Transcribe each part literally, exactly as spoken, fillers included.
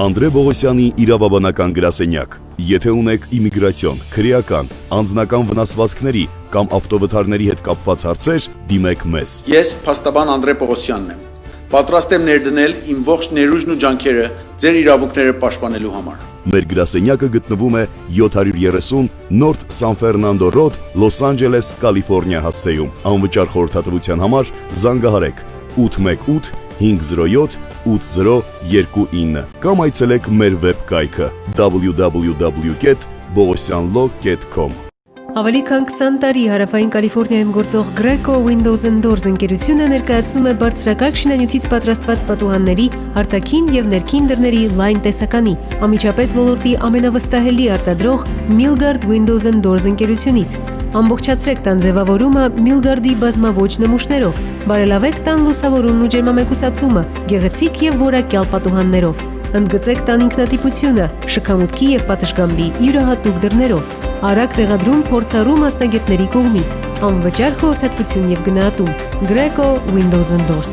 Անդրէ Պողոսեանի իրաւաբանական գրասենեակ։ Եթե ունէք իմիգրացիոն, քրեական, անձնական վնասուածքների կամ ավտովթարների հետ կապուած հարցեր, դիմէք մեզ։ Ես փաստաբան Անդրէ Պողոսեանն եմ։ Պատրաստ եմ ներդնել իմ ողջ ներուժն ու ջանքերը ձեր իրաւունքները պաշտպանելու համար։ Մեր գրասենեակը գտնվում է յոթ հարիւր երեսուն North San Fernando Road, Los Angeles, California հասցեում։ Անվճար խորհրդատվության համար զանգահարեք ութ մեկ ութ, հինգ զրո յոթ, ութ զրո երկու ինը կամ այցելեք մեր վեբ կայքը w w w կետ պողոսեանլո կետ com։ Աւելի քան քսան տարի Հարաւային Կալիֆորնիայում գործող Greco Windows and Doors ընկերութիւնը ներկայացնում է բարձրակարգ շինանիւթից պատրաստուած պատուհանների, արտաքին եւ ներքին դռների լայն տեսականի, անմիջապէս ոլորտի ամենավստահելի արտադրող Milgard Windows and Doors ընկերութիւնից։ Ամբողջացրեք տան ձեւաւորումը Milgard-ի բազմաոճ նմուշներով, բարելաւեք տան լուսաւորումն ու ջերմամեկուսացումը գեղեցիկ եւ որակեալ պատուհաններով, ընդգծեք տան ինքնատիպությունը շքամուտքի եւ պատշգամբի իւրայատուկ դռներով։ Արագ տեղադրում փորձառու մասնագէտների կողմից, անվճար խորհրդատվություն եւ գնահատում։ Greco Windows and Doors։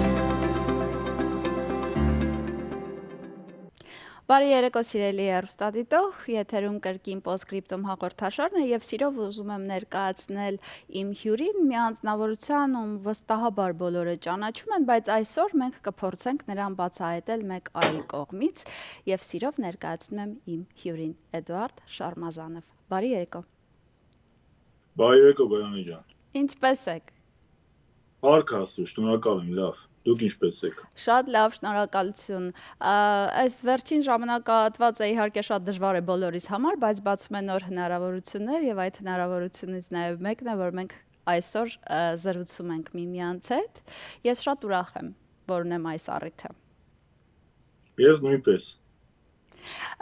Բարի երեկո, սիրելի հեռուստադիտող, եթերում կրկին Postscriptum հաղորդաշարն է եւ սիրով ուզում եմ ներկայացնել իմ հիւրին, մի անձնավորության, ում վստահաբար բոլորը ճանաչում են, բայց այսօր մենք կփորձենք նրան բացահայտել մէկ այլ կողմից եւ սիրով ներկայացնում եմ իմ հիւրին, Էդուարդ Շարմազանով։ Բարի երեկո։ Բարի երեկո, Գայանե ջան։ Ինչպե՞ս եք։ Փառք Աստուծո, շնորհակալ եմ, լավ։ Դուք ինչպե՞ս եք։ Շատ լավ, շնորհակալություն։ Ա, այս վերջին ժամանակահատվածը իհարկե շատ դժվար է բոլորիս համար, բայց բացում է նոր հնարավորություններ եւ այդ հնարավորությունից նաեւ մեկն է, որ մենք այսօր, ա, զրուցում ենք միմյանց հետ։ Ես շատ ուրախ եմ, որ ունեմ այս առիթը։ Ես նոյնպէս։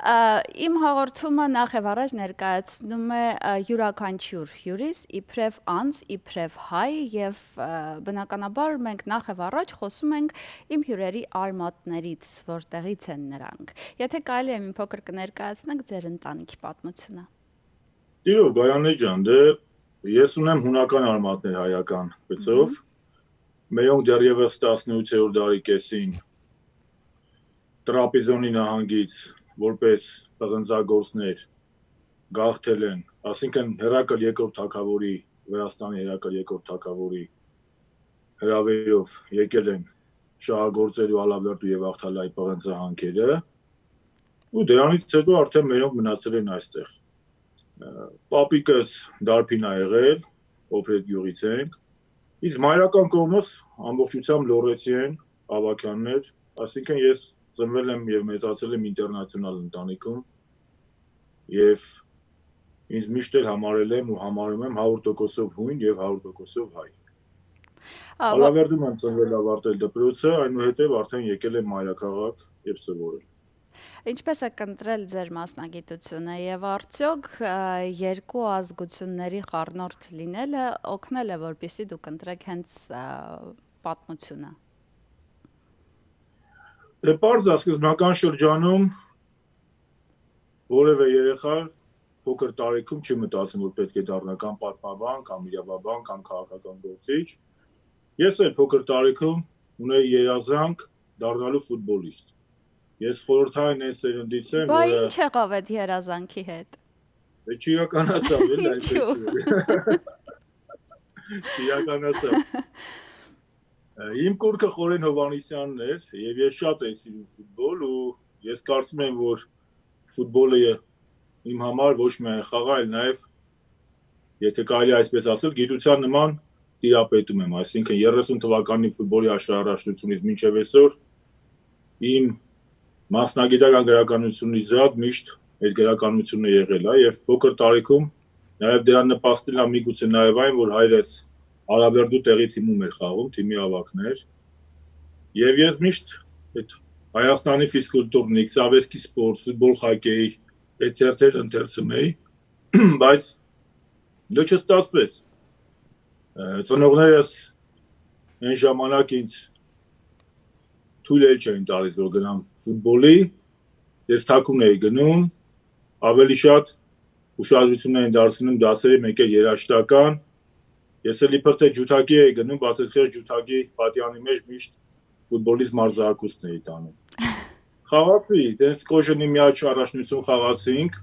Ա, իմ հաղորդումը նախ եւ առաջ ներկայացնում է, ա, իւրաքանչիւր հիւրիս իբրեւ անձ, իբրեւ հայ եւ, ա, բնականաբար մենք նախ եւ առաջ խոսում ենք իմ հիւրերի արմատներից, որտեղից են նրանք։ Եթե կարելի է, մի փոքր կներկայացնեք ձեր ընտանիքի պատմությունը։ Սիրով, Գայանե ջան, դե ես ունեմ հունական արմատներ հայական գծով։ Մհմ։ Մերոնք դեռեւս տասնութերորդ դարի կեսին Տրապիզոնի նահանգից որպէս պղնձագործներ գաղթել են, այսինքն Հերակլ երկրորդ թագաւորի, Վրաստանի Հերակլ երկրորդ թագաւորի հրաւերով եկել են շահագործելու Ալավերդու եւ Աղթալայի պղնձահանքերը, ու դրանից հետո արդեն մերոնք մնացել են այստեղ։ Ը, պապիկս Դարբին ա եղել, Օբրետ գյուղից ենք, իսկ մայրական կողմս ամբողջությամբ Լոռեցի են, Ավագյաններ, այսինքն ես ծնվել եմ եւ մեծացել եմ ինտերնացիոնալ ընտանիքում եւ ինձ միշտ էլ համարել եմ ու համարում եմ հարյուր տոկոսով հույն եւ հարյուր տոկոսով հայ։ Ա, ո- Ալավերդում եմ ծնվել, ավարտել դպրոցը, այնուհետեւ արդեն եկել եմ մայրաքաղաք եւ սովորել։ Ինչպե՞ս եք ընտրել ձեր մասնագիտությունը եւ արդյոք, ա, երկու ազգությունների խառնորդ լինելը օգնել է, որպեսզի դուք ընտրեք հենց, ա, պատմությունը։ Դե պարզ է, սկզբնական շրջանում որեւէ երեխա փոքր տարիքում չի մտածում, որ պէտք է դառնայ կամ պատմաբան, կամ իրավաբան, կամ քաղաքական գործիչ։ Ես էլ փոքր տարիքում ունեի երազանք դառնալու ֆուտբոլիստ։ Ես խորհրդային այն սերնդից եմ, Բա որը ինչ եղավ այդ երազանքի հետ։ Դե չիրականացավ, էլ Ինչու՞։ Այնպես չի։ Չիրականացավ։ Ը, իմ կուռքը Խորեն Հովհաննիսյանն էր, եւ ես շատ էի սիրում ֆուտբոլ, ու ես կարծում եմ, որ ֆուտբոլը ե-, իմ համար ոչ միայն խաղ է, այլ նաեւ, եթե կարելի այսպես ասել, գիտության նման տիրապետում եմ, այսինքն երեսուն թվականի ֆուտբոլի աշխարհարաշտությունից մինչեւ այսօր իմ մասնագիտական գրականությունից զատ միշտ այդ գրականությունը եղել է, եւ փոքր տարիքում նաեւ դրան նպաստել ա միգուցե նաեւ այն, որ հայրս Արավերդու տեղի թիմում էր խաղում, թիմի ավագն էր, եւ ես միշտ այդ Հայաստանի ֆիզկուլտուրնիկ, Սավեսկի սպորտ, ֆուտբոլ, խոքեյ, այդ թերթեր ընթերցում էի, բայց դա չստացվեց։ Ը, ծնողներս այն ժամանակ ինձ թույլ էլ չէին տալիս, որ գնամ ֆուտբոլի, ես թաքուն էի գնում, ավելի շատ ուշադրություն էին դարձնում դասերի, մեկ էլ երաժշտական, ես էլ իբր թե ջութակի էի գնում, բայց այդ խեղճ ջութակի պատյանի մեջ միշտ ֆուտբոլից մարզահարքուստն էի տանում։ Խաղացի, տենց Կոժենի միաջ առաջնություն խաղացինք,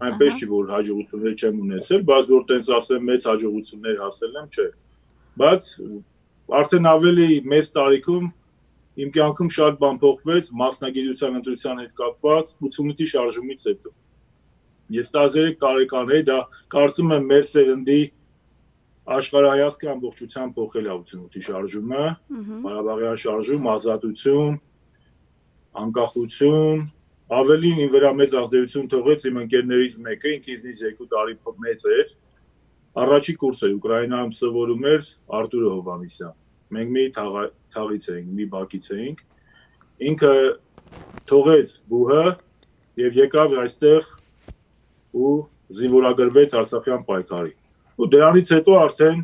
այնպես Ահա։ Չի, որ հաջողություններ չեմ ունեցել, բայց որ տենց ասեմ, մեծ հաջողություններ հասել եմ, չէ։ Բայց արդեն ավելի մեծ տարիքում իմ կյանքում շատ բան փոխվեց, մասնագիտության ընտրության հետ կապված, ութսունութի շարժումից հետո։ Ես տասներեք տարեկան էի, դա կարծում եմ մեր սերնդի աշխարհայացքը ամբողջությամբ փոխել է ութսունութի շարժումը, Մհմ։ Ղարաբաղյան շարժում, ազատություն, անկախություն, ավելին իմ վրա մեծ ազդեցություն թողեց իմ ընկերներից մեկը, ինքը ինձնից երկու տարի փ-, մեծ էր, առաջի կուրս էր, Ուկրաինայում սովորում էր, Արտուրը Հովհաննիսյան։ Մենք մի թաղա-, թաղից էինք, մի բակից էինք։ Ինքը թողեց բուհը եւ եկավ այստեղ ու զինվորագրվեց Արցախյան պայքարի։ Ու դրանից հետո արդեն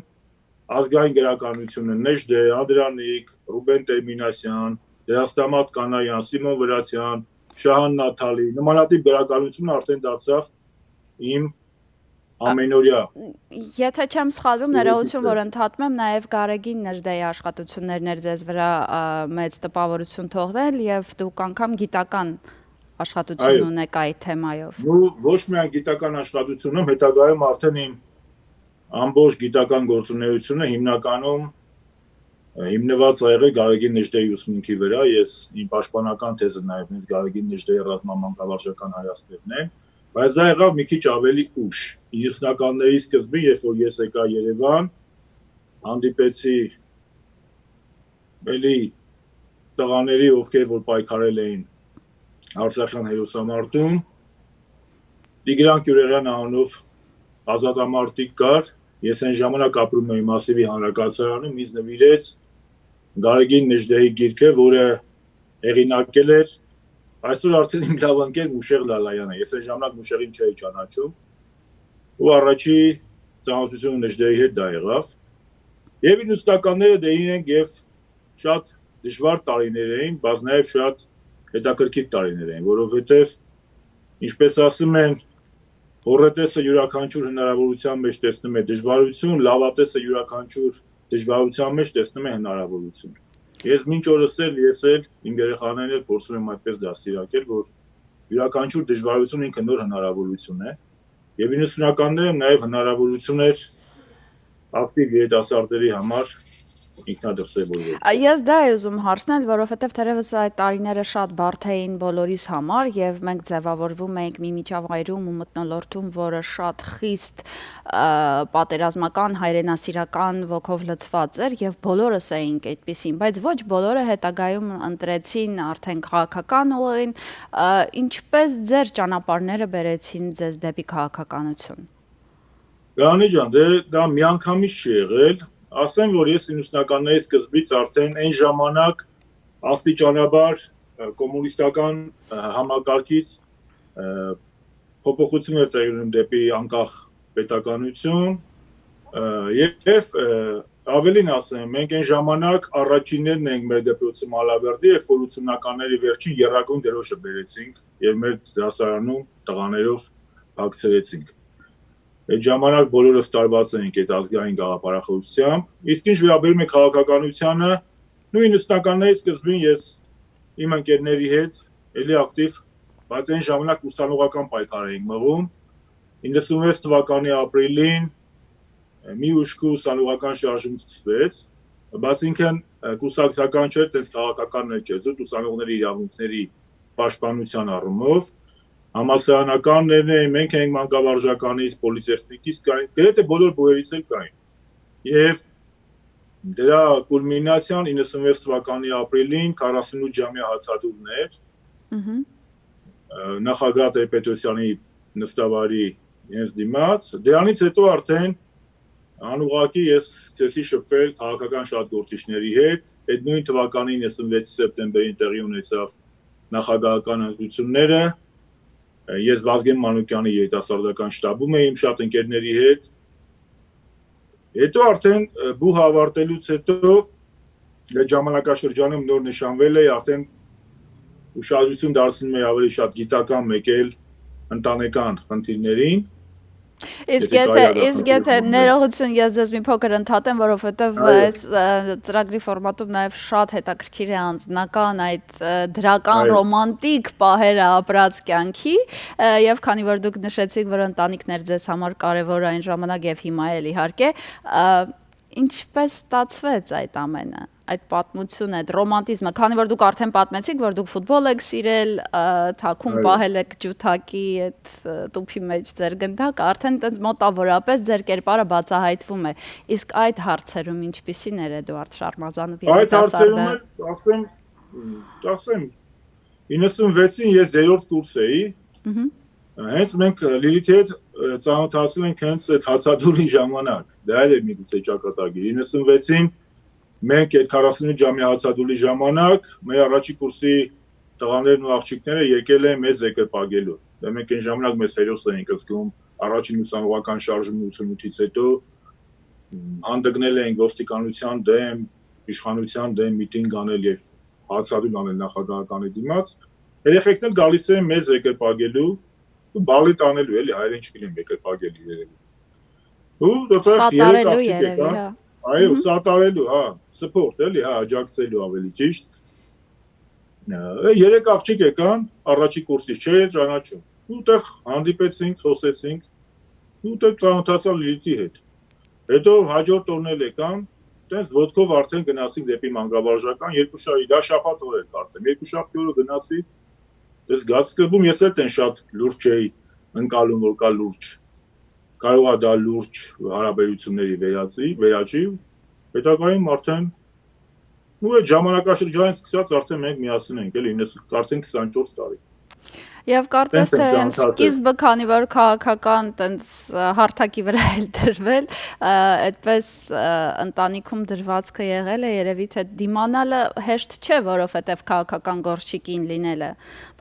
ազգային գրականությունը, Նեժդե, Անդրանիկ, Ռուբեն Տերմինասյան, Դերաստամատ Կանայան, Սիմոն Վրացյան, Շահան Նաթալի, նմանատիպ գրականությունը արդեն դարձավ իմ ամենօրյա Եթե չեմ սխալվում, Երեքից ներողություն, է։ Որ ընդհատում եմ, նաև Գարեգին Նեժդեի աշխատություններն էր ձեզ վրա, ա, մեծ տպավորություն թողնել, եւ դուք անգամ գիտական աշխատություն Այո։ Ունեք այդ թեմայով։ Նու ոչ միայն գիտական աշխատությունում, հետագայում արդեն իմ ամբողջ գիտական գործունեությունը հիմնականում, ը, հիմնված ա եղել Գարեգին Նեժդեի ուսմունքի վրա։ Ես իմ պաշտպանական թեզը նաև հենց Գարեգին Նեժդեի ռազմամանկավարժական հայացքներն են, բայց դա եղավ մի քիչ ավելի ուշ, իննսունականների սկզբին, երբ որ ես եկա Երևան, հանդիպեցի էլի տղաների, ովքեր որ պայքարել էին Արցախյան հերոսամարտում, Տիգրան Կիւրեղեան անունով ազատամարտիկ կար, ես այն ժամանակ ապրում էի Մասիվի հանրակացարանում, ինձ նվիրեց Գարեգին Նեժդեի գիրքը, որը հեղինակել էր այսօր արդեն իմ լավ ընկեր Մուշեղ Լալայանը։ Ես այն ժամանակ Մուշեղին չէի ճանաչում, ու առաջի ծանոթությունը Նեժդեի հետ դա եղավ։ Եվ իննսունականները դե իրենք և շատ դժվար տարիներ էին, բայց նաև շատ հետաքրքիր տարիներ էին, որովհետև, ինչպես ասում են, հոռետեսը յուրաքանչյուր հնարավորության մեջ տեսնում է դժվարություն, լավատեսը յուրաքանչյուր դժվարության մեջ տեսնում է հնարավորություն։ Ես մինչ օրս էլ, ես էլ, իմ երեխաներն էլ փորձում եմ այդպես դաստիարակել, որ յուրաքանչյուր դժվարություն ինքը նոր հնարավորություն է, և իննսունականներում նաև հնարավորություն էր ակտիվ երիտասարդների համար ինքնադրսևորվել։ Ա, ես դա էի ուզում հարցնել, որովհետև թերևս այդ տարիները շատ բարդ էին բոլորիս համար, և մենք ձևավորվում էինք մի միջավայրում ու մթնոլորտում, որը շատ խիստ, ա, պատերազմական, հայրենասիրական ոգով լցված էր, և բոլորս էինք այդպիսին, բայց ոչ բոլորը հետագայում ընտրեցին արդեն քաղաքական ուղին, ա, ինչպես ձեր ճանապարհները բերեցին ձեզ դեպի քաղաքականություն։ Գարանի ջան, դե դա միանգամից չի եղել։ Ասեմ, որ ես իննսունականների սկզբից արդեն այն ժամանակ աստիճանաբար, ը, կոմունիստական, ը, համակարգից, ը, փոփոխություն էր տեղի ունենում դեպի անկախ պետականություն, ը, և, ը, ավելին ասեմ, մենք այն ժամանակ առաջիններն ենք մեր դպրոցի Մալավերդի, երբ որ ութսունականների վերջին եռագույն դրոշը բերեցինք և մեր դասարանում տղաներով փակցրեցինք։ Այդ ժամանակ բոլորս տարված էինք այդ ազգային գաղափարախոսությամբ, իսկ ինչ վերաբերում է քաղաքականությանը, նույն իննսունականների սկզբին ես իմ ընկերների հետ էլի ակտիվ, բայց այն ժամանակ ուսանողական պայքար էինք մղում։ Իննսունվեց թվականի ապրիլին, ը, մի ուշքի ուսանողական շարժում սկսվեց, բայց ինքն, ը, կուսակցական չէր, տենց քաղաքական էլ չէր, զուտ ուսանողների իրավունքների պաշտպանության առումով, համալսարանականներն էին, մենք էինք մանկավարժականից, պոլիտեխնիկից կային, գրեթե բոլոր բուհերից էլ կային։ Եվ դրա կուլմինացիան իննսունվեց թվականի ապրիլին քառասունութ ժամյա հացադուլն էր, Մհմ։ ը, նախագահ Տեր-Պետրոսյանի նստավարի իրենց դիմաց։ Դրանից հետո արդեն անուղղակի ես սկսեցի շփվել քաղաքական շատ գործիչների հետ։ Այդ նույն թվականին, իննսունվեցի սեպտեմբերին, տեղի ունեցավ նախագահական ընտրությունները։ Ես Վազգեն Մանուկյանի երիտասարդական շտաբում էի իմ շատ ընկերների հետ։ Հետո արդեն, ը, բուհը ավարտելուց հետո, այդ ժամանակաշրջանում նոր նշանվել էի, արդեն ուշադրություն դարձնում էի ավելի շատ գիտական, մեկ էլ ընտանեկան խնդիրներին։ Իսկ եթե, իսկ եթե ներողություն, ես ձեզ մի փոքր ընդհատեմ, որովհետև այս, ը, ծրագրի ֆորմատում նաև շատ հետաքրքիր է անձնական այդ, ը, դրական, այո, ռոմանտիկ պահերը ապրած կյանքի, ը, և քանի որ դուք նշեցիք, որ ընտանիքն էր ձեզ համար կարևոր այն ժամանակ և հիմա էլ իհարկե, ը, ինչպես ստացվեց այդ ամենը, այդ պատմությունը, այդ ռոմանտիզմը, քանի որ դուք արդեն պատմեցիք, որ դուք ֆուտբոլ եք սիրել, ը, թաքուն, այո, պահել եք ջութակի այդ, ը, տուփի մեջ ձեր գնդակը, արդեն տենց մոտավորապես ձեր կերպարը բացահայտվում է։ Իսկ այդ հարցերում ինչպիսին էր Էդուարդ Շարմազանով, այդ հարցերում երիտասարդը, էլ, ասեմ, մ, ասեմ, իննսունվեցին ես երրորդ կուրս էի։ Մհմ։ Հենց մենք, ը, Լիլիթի հետ, ը, ծանոթացել ենք հենց այդ հացադուլի ժամանակ։ Դա էլ էր միգուցե ճակատագիր։ Իննսունվեցին մենք այդ քառասունութ ժամի հացադուլի ժամանակ մեր առաջի կուրսի տղաներն ու աղջիկները եկել են մեզ երկրպագելու։ Դե մենք այն ժամանակ մեզ հերոս էինք զգում, առաջին ուսանողական շարժումը ութսունութից հետո, մ, հանդգնել էինք ոստիկանության դեմ, իշխանության դեմ միտինգ անել և հացադուլ անել նախագահականի դիմաց։ Երեխեքն էլ գալիս են մեզ երկրպագելու ու բալետ անելու, էլի, հայերեն չգիտեմ, երկրպագել երևի։ Ու դեռ երեք, սատարելու աղջիկ երևի, եկան, հա, այո, մհմ, սատարելու, հա, սփորթ, էլի, հա, աջակցելու ավելի ճիշտ։ Ը, երեք աղջիկ եկան, առաջի կուրսից չէի ճանաչում։ Ու տեղ հանդիպեցինք, խոսեցինք, ու տեղ ծանոթացա Լիլիթի հետ։ Հետո հաջորդ օրն էլ եկան, տենց ոտքով արդեն գնացինք դեպի մանկավարժական, երկու շա-, դա շաբաթ օր էր կարծեմ, երկու շաբթի օրը գնացի, տենց գաց սկզբում ես էլ տենց շատ լուրջ չէի ընկալում, որ կա լուրջ, կարող ա դա լուրջ հարաբերությունների վերածի-, վերաճի, հետագայում արդեն, ու այդ ժամանակաշրջանից սկսած արդեն մենք միասին ենք, էլի, իննս-, արդեն քսանչորս տարի։ Եվ կարծես տենց թե ենք հենց ծանոթացել։ Սկիզբը, քանի որ քաղաքական տենց, ը, հարթակի վրա էլ դրվել, ը, այդպես, ը, ընտանիքում դրվածքը եղել է, երևի թե դիմանալը հեշտ չէ, որովհետև քաղաքական գործչի կին լինելը,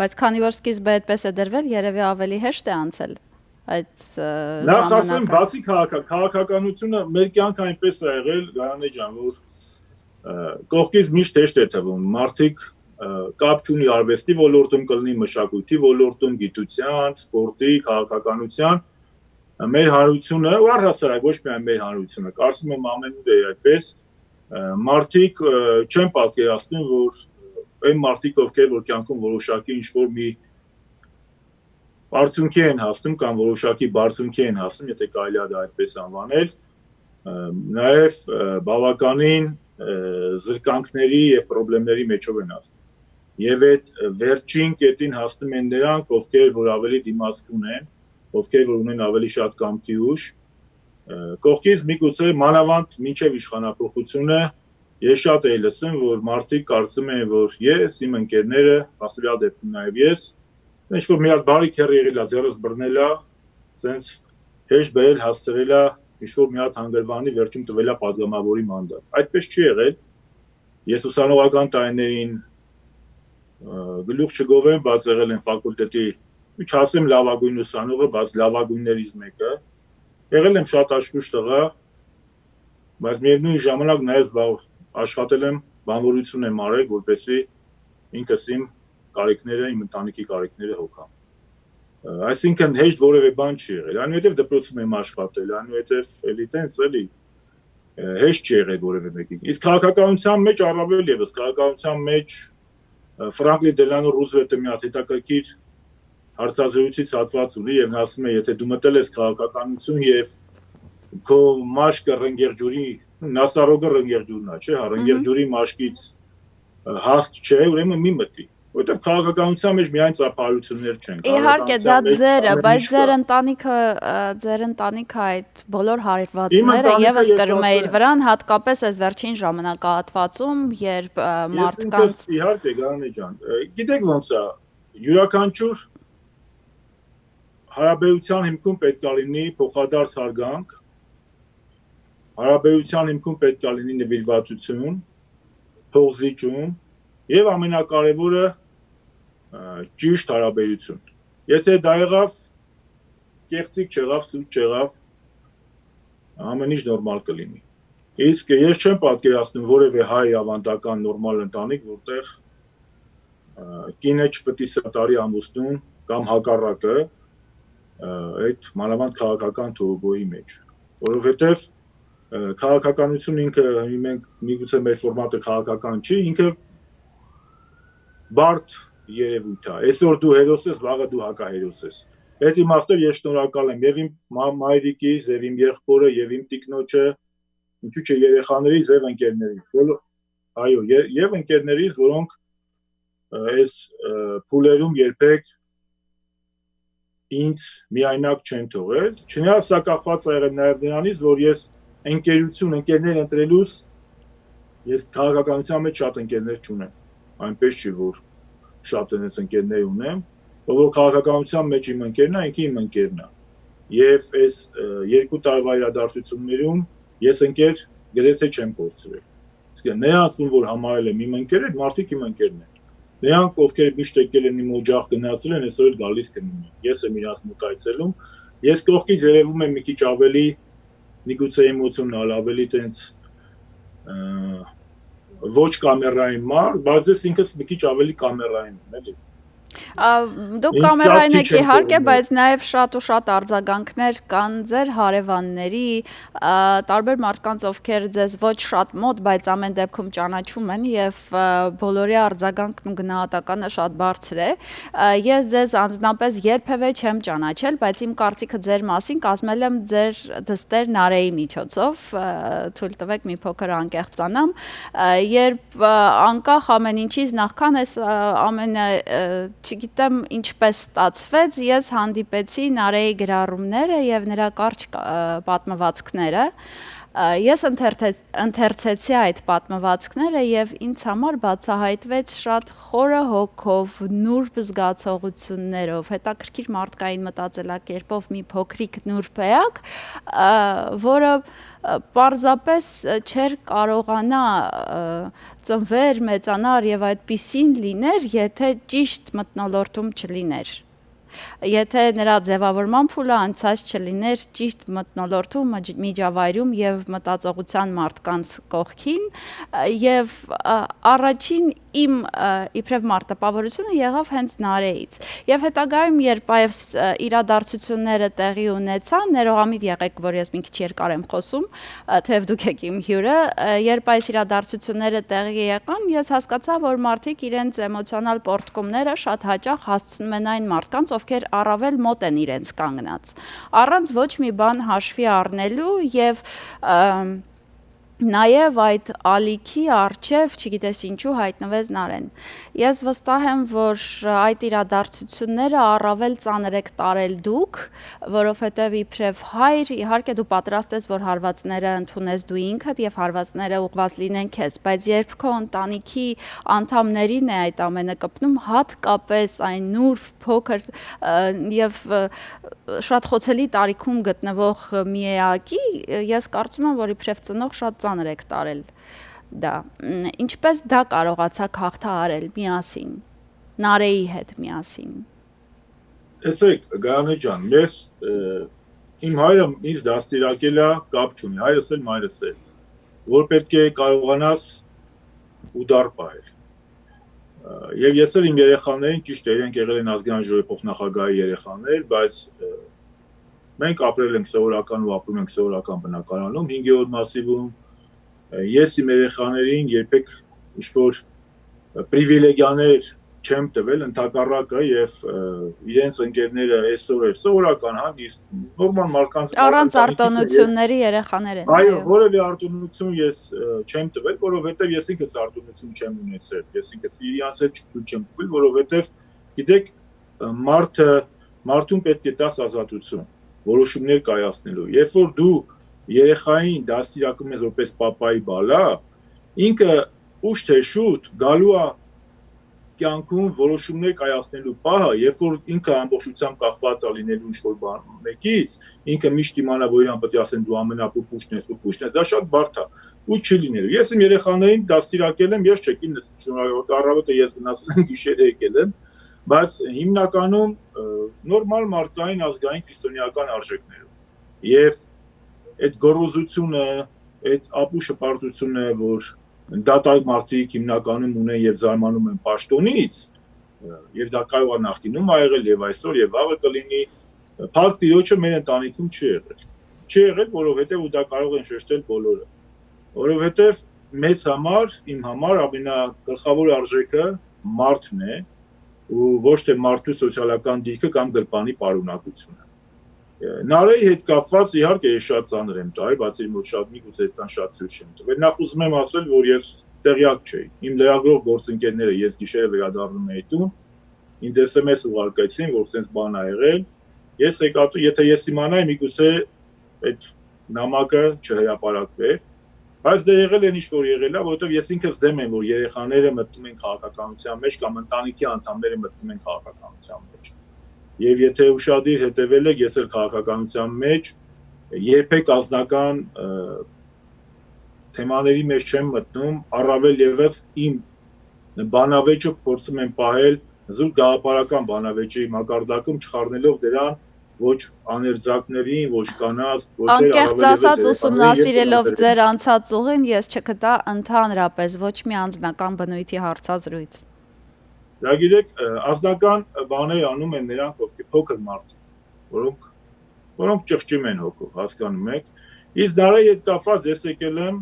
բայց քանի որ սկիզբը այդպես է դրվել, երևի ավելի հեշտ է անցել այդ, ը, նախ ասեմ, ժամանակը։ Բացի քաղաքը-, քաղաքականությունը մեր կյանքը այնպես է եղել, Գայանե ջան, որ, ը, կողքից միշտ հեշտ է թվում։ Մարդիկ, ը, կապ չունի արվեստի ոլորտում, կլինի մշակույթի ոլորտում, գիտության, սպորտի, քաղաքականության, ը, մեր հանրությունը, ու առհասարակ ոչ միայն մեր հանրությունը, կարծում եմ ամենուր է այդպես, ը, մարդիկ, ը, չեն պատկերացնում, որ այն մարդիկ, ովքեր որ կյանքում որոշակի ինչ-որ մի արդյունքի են հասնում կամ որոշակի բարձունքի են հասնում, եթե կարելի է դա այդպես անվանել, ը, նաև, ը, բավականին, ը, զրկանքների և պրոբլեմների մեջով են հասնում։ Եվ այդ վերջին կետին հասնում են նրանք, ովքեր որ ավելի դիմացկուն են, ովքեր որ ունեն ավելի շատ կամքի ուժ, ը, կողքից միգուցե մանավանդ մինչև իշխանափոխությունը ես շատ էի լսում, որ մարդիկ կարծում են, որ ես, իմ ընկերները, հասնվի դեպքում նաև ես, ինչ-որ մի հատ բարի քեռ եղել ա, ձեռս բռնել ա, սենց հեշտ բերել, հասցրել ա, ինչ-որ մի հատ հանգրվանի վերջում տվել ա պատգամավորի մանդատ։ Այդպես չի եղել։ Ես ուսանողական տարիներին, ը, գլուխ չգովեմ, բայց եղել եմ ֆակուլտետի, չասեմ լավագույն ուսանողը, բայց լավագույններից մեկը։ Եղել եմ շատ աչքուշ տղա, բայց միևնույն ժամանակ նաև զբաղ-, աշխատել եմ, բանվորություն եմ արել, որպեսզի ինքս իմ կարիքները, իմ ընտանիքի կարիքները հոգամ։ Ը, այսինքն հեշտ որևէ բան չի եղել, այնուհետև դպրոցում եմ աշխատել, այնուհետև էլի տենց էլի, ը, հեշտ չի եղել որևէ մեկին։ Իսկ քաղաքականության մեջ առավել ևս, քաղաքականության մեջ, ը, Ֆրանկլին Դելանո Ռուզվելտը մի հատ հետաքրքիր հարցազրույցից հատված ունի և նա ասում է, եթե դու մտել ես քաղաքականություն և քո մաշկը Ռնգեղջուրի, Նասարոգը Ռնգեղջուրն ա, չէ՞, հա, Ռնգեղջուրի մաշկից, ը, հաստ չէ, ուրեմն մի մտի, որովհետև քաղաքականության մեջ միայն ծափահարություններ չեն, իհարկե, դա քաղաքականության մեջ ձերը, ամեն բայց ինչ ձեր կա։ Ընտանիքը, ը, ձեր ընտանիքը այդ բոլոր Իմ հարվածները ընտանիքը ևս կրում է իր երկրորդ վրան, հատկապես այս վերջին ժամանակահատվածում, երբ, ը, ես մարդկանց ինքս, իհարկե, Գարանե ջան, ը, գիտեք ոնց է, յուրաքանչյուր հարաբերության հիմքում պետք է լինի փոխադարձ հարգանք, հարաբերության հիմքում պետք է լինի նվիրվածություն, փոխզիջում և ամենակարևորը, ը, ճիշտ հարաբերություն։ Եթե դա եղավ, կեղծիք չեղավ, սուտ չեղավ, ամեն ինչ նորմալ կլինի։ Իսկ ես չեմ պատկերացնում որևէ հայ ավանդական նորմալ ընտանիք, որտեղ, ը, կինը չպետք է սատարի ամուսնուն կամ հակառակը, ը, այդ մանավանդ քաղաքական թողոյի մեջ, որովհետեւ, ը, քաղաքականություն ինքը, մենք միգուցե մեր ֆորմատը քաղաքական չի, ինքը բարդ երևույթ է։ Այսօր դու հերոս ես, վաղը դու հակահերոս ես։ Այդ իմաստով ես շնորհակալ եմ եւ իմ մա-, մայրիկիս, եւ իմ եղբորը, եւ իմ տիկնոջը, ինչու՞ չէ երեխաներիս եւ ընկերներիս, բոլոր, այո, ե-, եւ ընկերներիս, որոնք, ը, այս, ը, փուլերում երբեք ինձ միայնակ չեն թողել։ Չնայած սա կախված ա եղել նաեւ նրանից, որ ես ընկերություն, ընկերներ ընտրելուս, ես քաղաքականության մեջ շատ ընկերներ չունեմ։ Այնպես չի, որ շատ են այս ընկերներ ունեմ, ով որ քաղաքականության մեջ իմ ընկերն է, ինքը իմ ընկերն է։ Եւ այս, ը, երկու տարվա իրադարձություններում ես ընկեր գրեթե չեմ կորցրել։ Իսկ նրանց, ում որ համարել եմ իմ ընկերներ, մարդիկ իմ ընկերներ են։ Նրանք, ովքեր միշտ եկել են իմ օջախ, գնացել են, այսօր էլ գալիս կլինեն։ Ես եմ իրանց մոտ այցելում։ Ես կողքից երևում եմ մի քիչ ավելի, միգուցե էմոցիոնալ, ավելի տենց, ը, ոչ կամերային մարդ, բայց ես ինքս մի քիչ ավելի կամերային եմ, էլի։ Ա, դուք Ինձ շատ կամերային քիչ եք, եմ իհարկե, թողնում։ Բայց նաև շատ ու շատ արձագանքներ կան ձեր հարևանների, ա, տարբեր մարդկանց, ովքեր ձեզ ոչ շատ մոտ, բայց ամեն դեպքում ճանաչում են, եւ, ա, բոլորի արձագանքն ու գնահատականը շատ բարձր է։ Ա, ես ձեզ անձնապես երբևէ չեմ ճանաչել, բայց իմ կարծիքը ձեր մասին կազմել եմ ձեր դստեր Նարեի միջոցով, ա, թույլ տվեք մի փոքր անկեղծանամ, ա, երբ, ա, անկախ ամեն ինչից նախքան էս, ա, ամենը, ա, չգիտեմ ինչպես ստացվեց, ես հանդիպեցի Նարեի գրառումները եւ նրա կարճ, ա, պատմվածքները։ Ա, ես ընթերցե-, ընթերցեցի այդ պատմվածքները եւ ինձ համար բացահայտվեց շատ խորը հոգով, նուրբ զգացողություններով, հետաքրքիր մարդկային մտածելակերպով մի փոքրիկ նուրբ էակ, ա, որը, ա, պարզապես, ա, չէր կարողանա, ա, ծնվեր, մեծանար եւ այդպիսին լիներ, եթե ճիշտ մթնոլորտում չլիներ։ Եթե նրա ձեւավորման փուլը անցած չլիներ ճիշտ մթնոլորտում, մջ-, միջավայրում եւ մտածողության մարդկանց կողքին, ա, եւ, ա, առաջին իմ, ա, իբրեւ մարտապավորությունը եղավ հենց Նարեից։ Եւ հետագայում, երբ այս, ա, իրադարձությունները տեղի ունեցան, ներողամիտ եղեք, որ ես մի քիչ երկար եմ խոսում, ա, թեև դուք եք իմ հիւրը, ա, երբ այս իրադարձությունները տեղի եղան, ես հասկացայ, որ մարդիկ իրենց էմոցիոնալ պոռթկումները շատ հաճախ հասցնում են այն մարդկանց, ովքեր առավել մոտ են իրենց կանգնած, առանց ոչ մի բան հաշվի առնելու եւ, ըմ, նաեւ այդ ալիքի առջեւ, չգիտես ինչու, հայտնվեց Նարեն։ Ես վստահ եմ, որ այդ իրադարձությունները առավել ծանր եք տարել դուք, որովհետեւ իբրեւ հայր, իհարկե դու պատրաստ ես, որ հարվածները ընդունես դու ինքդ եւ հարվածները ուղղված լինեն քեզ, բայց երբ քո ընտանիքի անդամներին է այդ ամենը կպնում, հատկապես այն նուրբ, փոքր, ը, եւ, ը, շատ խոցելի տարիքում գտնվող մի էակի, ես կարծում եմ, որ իբրեւ ծնող շատ ծանր եք տարել դա։ Մ, ինչպես դա կարողացաք հաղթահարել միասին, Նարեի հետ միասին։ Տեսեք, Գայանե ջան, ես, ը, իմ հայրը ինձ դաստիարակել է, կապ չունի, հայրս էլ, մայրս էլ, որ պէտք է կարողանաս ուդար պահել։ Ը, եւ ես էլ իմ երեխաներին, ճիշտ է, իրենք եղել են Ազգային ժողովի փոխնախագահի երեխաներ, բայց, ը, մենք ապրել ենք սովորական ու ապրում ենք սովորական բնակարանում, հինգերորդ մասիվում, ը, ես իմ երեխաներին երբեք ինչ-որ պրիվիլեգիաներ չեմ տվել, ընդհակառակը, եւ, ը, իրենց ընկերները այսօր էլ սովորական հանգիստ, նորմալ մարդկանց Առանց արտոնությունների երեխաներ են, Այո, այո։ Որևէ արտոնություն ես, ը, չեմ տվել, որովհետեւ ես ինքս արտոնություն չեմ ունեցել, ես ինքս իրանց հետ չթույլ չեմ տվել, որովհետեւ, գիտեք, ը, մարդը, մարդուն պէտք է տաս ազատություն, որոշումներ կայացնելու։ Երբ որ դու երեխային դաստիարակում ես որպես պապայի բալա, ինքը ուշ թե շուտ գալու է կյանքում որոշումներ կայացնելու պահը, երբ որ ինքը ամբողջությամբ կախված է լինելու ինչ-որ բան մեկից, ինքը միշտ իմանա, որ իրան պետք է ասեն, «Դու ամենապուպուշն ես, պուպուշն ես», դա շատ բարդ է ու չի լինելու։ Ես իմ երեխաներին դաստիարակել եմ, ես չեք ինձ շնորհակալ, առավոտը ես գնացել եմ, գիշերը եկել եմ, բայց հիմնականում, ը, նորմալ մարդկային ազգային քրիստոնեական արժեքներով։ Եւ այդ գոռոզությունը, այդ ապուշ հպարտությունը, որ դատարկ մարդիկ հիմնականում ունեն եւ զարմանում են պաշտոնից, ը, եւ դա կարող է նախկինում ա եղել, եւ այսօր, եւ վաղը կլինի, Փառք Տիրոջը մեր ընտանիքում չի եղել։ Չի եղել, որովհետեւ, ու դա կարող են շեշտել բոլորը, որովհետեւ մեզ համար, իմ համար ամենագլխաւոր արժեքը մարդն է, ու ոչ թե մարդու սոցիալական դիրքը կամ գրպանի պարունակությունը։ Նարեի հետ կապուած, իհարկե, ես շատ ծանր եմ տայ, բացի մոտ շատ միգուցե այդքան շատ ցոյց չեմ տուեր։ Նախ ուզում եմ ասել, որ ես տեղեակ չէի։ Իմ լրագրող գործընկերները, ես գիշերը վերադառնում էի տուն, ինձ S M S ուղարկեցին, որ սենց բան ա եղել։ Ես եկա տուն, եթե ես իմանայի, միգուցե այդ նամակը չհրապարակվեր, բայց դե եղել են ինչ որ եղել ա, որովհետեւ ես ինքս դեմ եմ, որ երեխաները մտնում են քաղաքականության մեջ կամ ընտանիքի անդամները մտնում են քաղաքականության մեջ։ Եվ եթե ուշադիր հետեւել եք, ես էլ քաղաքականության մեջ երբեք անձնական, ը, թեմաների մեջ չեմ մտնում, առավել ևս իմ բանավեճը փորձում եմ պահել զուտ գաղափարական բանավեճի մակարդակում, չխառնելով դրան ոչ աներձակներին, ոչ կանանց, ոչ էլ Անկեղծ առավել ևս ասած, երեխաներին և ուսումնասիրելով տղաներին։ Ձեր անցած ուղին, ես չգտա ընդհանրապես ոչ մի անձնական բնույթի հարցազրույց։ Դա գիտեք, ը, անձնական բաներ անում են նրանք, ովքեր փոքր մարդիկ, որոնք, որոնք ճղճում են հոգով, հասկանում եք։ Իսկ Նարեի հետ կապված ես եկել եմ,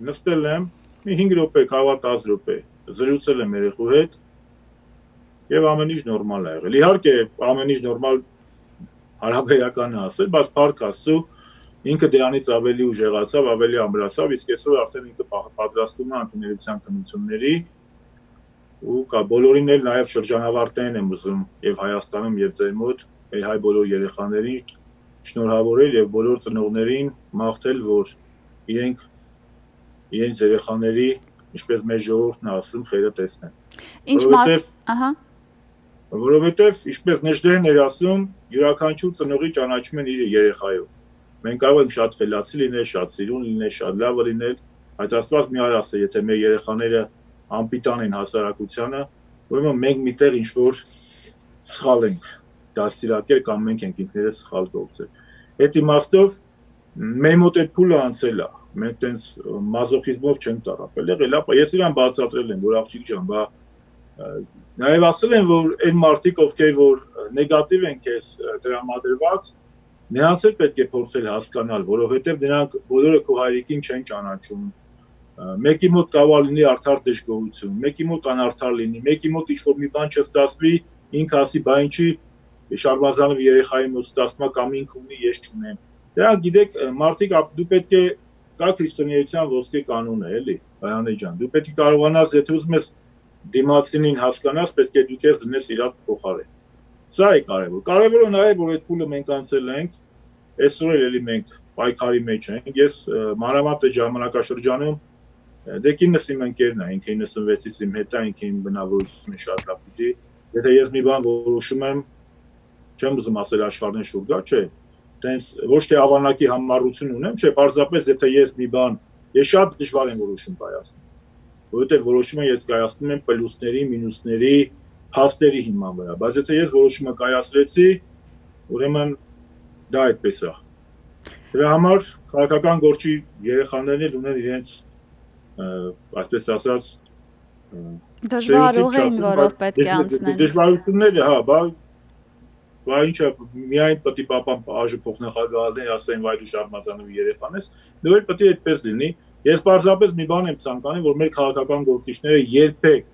նստել եմ, մի հինգ րոպե, կավա տաս րոպե, զրուցել եմ երեխու հետ, և ամեն ինչ նորմալ ա եղել։ Իհարկե, ամեն ինչ նորմալ հարաբերական է ասել, բայց փառք Աստծո, ինքը դրանից ավելի ուժեղացավ, ավելի ամրացավ, իսկ այսօր արդեն ինքը պա-, պատրաստվում է ընդունելության քննությունների, ու կա, բոլորին էլ նաև շրջանավարտներն եմ ուզում և Հայաստանում, և ձեր մոտ, մեր հայ բոլոր երեխաներին շնորհավորել և բոլոր ծնողներին մաղթել, որ իրենք իրենց երեխաների, ինչպես մեր ժողովուրդն է ասում, խելը տեսնեն։ Ինչ մա-, Որովհետև ահա։ Որովհետև, ինչպես Նեժդեհն էր ասում, յուրաքանչյուր ծնողի ճանաչում են իր երեխայով։ Մենք կարող ենք շատ խելացի լինել, շատ սիրուն լինել, շատ լավը լինել, բայց Աստված մի առ ասե, եթե մեր երեխաները անպիտան են հասարակությանը, ուրեմն մենք միտեղ ինչ-որ սխալ ենք դաստիարակել կամ մենք ենք ինքներս սխալ գործել։ Այդ իմաստով մեր մոտ այդ փուլը անցել է, մենք տենց, ը, մազոխիզմով չենք տառապել, եղել, ապա ես իրան բացատրել եմ, որ աղջիկ ջան, բա, ը, նաև ասել եմ, որ այն մարդիկ, ովքեր որ, ը, նեգատիվ են քեզ, ը, տրամադրված, նրանց էլ պետք է փորձել հասկանալ, որովհետև նրանք բոլորը քո հայրիկին չեն ճանաչում, ը, մեկի մոտ կարող է լինի արդար դժգոհություն, մեկի մոտ անարդար լինի, մեկի մոտ ինչ-որ մի բան չստացվի, ինքը ասի, «Բա ինչի Շարմազանովի երեխայի մոտ ստացվում ա կամ ինքը ունի, ես չունեմ»։ Դրանք, գիտեք, ը, մարդիկ, ապ-, դու պետք է, կա քրիստոնեայության ոսկե կանոնը, էլի, Ռայանե ջան, դու պետք է կարողանաս, եթե ուզում ես դիմացինին հասկանաս, պետք է դու քեզ դնես իրար փոխարեն։ Սա է կարևոր։ Կարևորը նաև, որ այդ փուլը մենք անցել ենք, այսօր էլ էլի մենք պայքարի մեջ ենք։ Ես, ը, մանրամասն այդ ժամանակաշրջանում, ը, դե կինս իմ ընկերն է, ինքը իննսունվեցից իմ հետ է, ինքը իմ բնավորությունը շատ լավ գիտի։ Եթե ես մի բան որոշում եմ, չեմ ուզում ասել աշխարհն շուրջ գա, չէ, տենց ոչ թե ավանակի համառություն ունեմ, չէ, պարզապես եթե ես մի բան, ես շատ դժվար եմ որոշում կայացնում, որովհետև որոշումը ես կայացնում եմ պլյուսների, մինուսների, փաստերի հիման վրա, բայց եթե ես որոշումը կայացրեցի, ուրեմն դա այդպես է։ Դրա համար քաղաքական գործի երեխաներն էլ ունեն իրենց, ը, այսպես ասած, ը, Դժվար սերուցիչ ուղին, չասեմ, որով բայց պետք է դժ-, անցնեն։ դժվարությունները, հա, բա, բա ինչա, միայն պտի պապան, աժ փոխնախագահներ ասեն, «Վայ, դու Շարմազանովի երեխան ես», դու էլ պտի այդպես լինի։ Ես պարզապես մի բան եմ ցանկանում, որ մեր քաղաքական գործիչները երբեք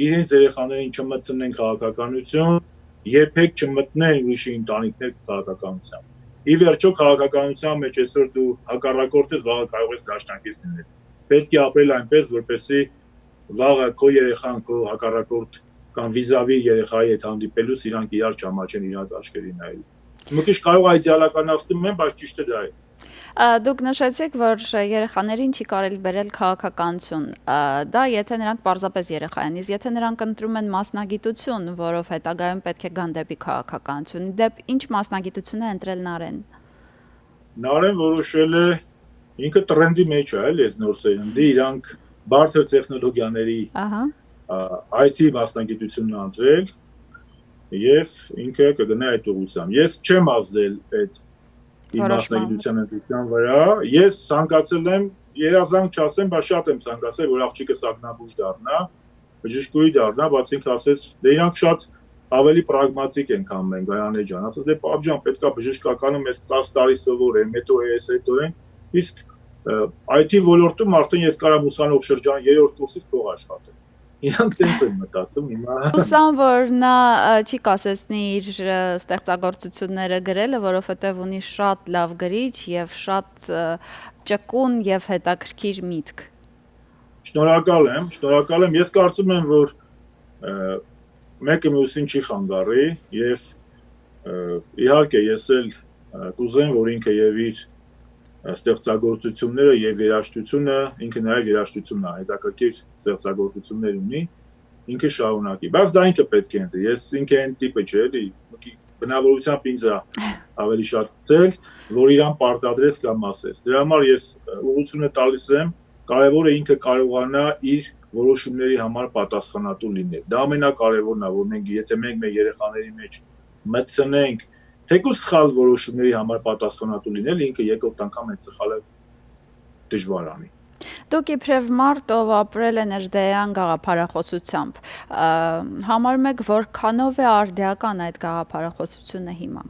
իրենց երեխաներին չմտցնեն քաղաքականություն, երբեք չմտնեն ուրիշի ընտանիքներ քաղաքականության։ Ի վերջո, քաղաքականության մեջ այսօր դու հակառակորդ ես, վաղը կարող ես դաշնակից լինել։ Պետք է ապրել այնպես, որպեսզի վաղը քո երեխան, քո հակառակորդ կամ վիզավի երեխայի հետ հանդիպելուց իրանք իրար չամաչեն իրանց աչքերին նայելու։ Մի քիչ կարող է իդեալականացնում եմ, բայց ճիշդը դա է։ Ա, դուք նշեցիք, որ երեխաներին չի կարելի բերել քաղաքականություն։ Ա, դա եթե նրանք պարզապես երեխա են, իսկ եթե նրանք ընտրում են մասնագիտություն, որով հետագայում պետք է գան դեպի քաղաքականություն, դեպ ինչ մասնագիտություն է ընտրել Նարեն։ Նարեն որոշել է, ինքը տրենդի մեջ է, էլի, այս նոր սերնդի, իրանք բարձր տեխնոլոգիաների, Ահա։ ա, I T մասնագիտությունն ա ընտրել, և ինքը կգնա այդ ուղղությամբ։ Ես չեմ ազդել այդ իմ Որոշման։ Մասնագիտության ընտրության վրա, ես ցանկացել եմ, երազանք չասեմ, բայց շատ եմ ցանկացել, որ աղջիկս ակնաբուժ դառնա, բժշկուհի դառնա, բայց ինքը ասեց, դե իրանք շատ ավելի պրագմատիկ ենք, քան մենք, Գայանե ջան, ասած է, պապ ջան, պետք է բժշկականը մեզ տաս տարի սովորեն, հետո էս, հետո այն, իսկ, ը, I T ոլորտում արդեն ես կարամ ուսանող շրջան երրորդ կուրսից փող աշխատել։ Իրանք տենց են մտածում հիմա։ Ուսան, որ նա, ը, չի կասեցնի իր, ը, ստեղծագործությունները գրելը, որովհետև ունի շատ լավ գրիչ եւ շատ, ը, ճկուն եւ հետաքրքիր միտք։ Շնորհակալ եմ, շնորհակալ եմ։ Ես կարծում եմ, որ, ը, մեկը մյուսին չի խանգարի եւ, ը, իհարկե ես էլ, ը, կուզեմ, որ ինքը եւ իր, ը, ստեղծագործությունները եւ երաժշտությունը, ինքը նաեւ երաժշտությունն է, հետաքրքիր ստեղծագործություններ ունի, ինքը շարունակի։ Բայց դա ինքը պետք է ընտրի։ Ես ինքը այն տիպը չէ, էլի, մուկի բնավորությամբ ինձ է ավելի շատ ցել, որ իրան պարտադրես կամ ասես։ Դրա համար ես, ը, ուղղությունը տալիս եմ, կարևորը ինքը կարողանա իր որոշումների համար պատասխանատու լինել։ Դա ամենակարևորն է, որ մենք, եթե մենք մեր երեխաների մեջ մտցնենք, թեկուզ սխալ որոշումների համար պատասխանատու լինել, ինքը երկրորդ անգամ այդ սխալը դժուար անի։ Դուք իբրեւ մարդ, ով ապրել է Նժդեան գաղափարախոսությամբ, ը, համարում եք, որքանով է արդիական այդ գաղափարախոսությունը հիմա։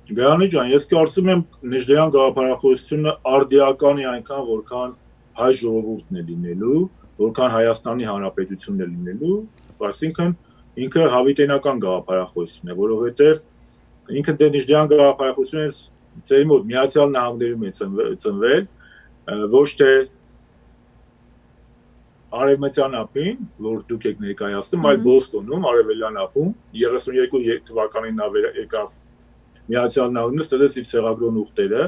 Գայանե ջան, ես կարծում եմ, Նժդեան գաղափարախոսությունը արդիական է այնքան, որքան հայ ժողովուրդն է լինելու, որքան Հայաստանի Հանրապետությունն է լինելու, այսինքն ինքը հավիտենական գաղափարախոսություն է, որովհետև ինքը դե Նժդեան գաղափարախոսությունը ձեր մոտ Միացյալ Նահանգներում է ծնվել, ծնվել, ը, ոչ թե արևմտյան ափին, որ դուք եք ներկայացնում, այլ Մհմ։ Բոստոնում, արևելյան ափում, երեսուն երկու թվականին նա վեր եկավ Միացյալ Նահանգներ, ստեղծեց իր ցեղագրուն ուխտերը,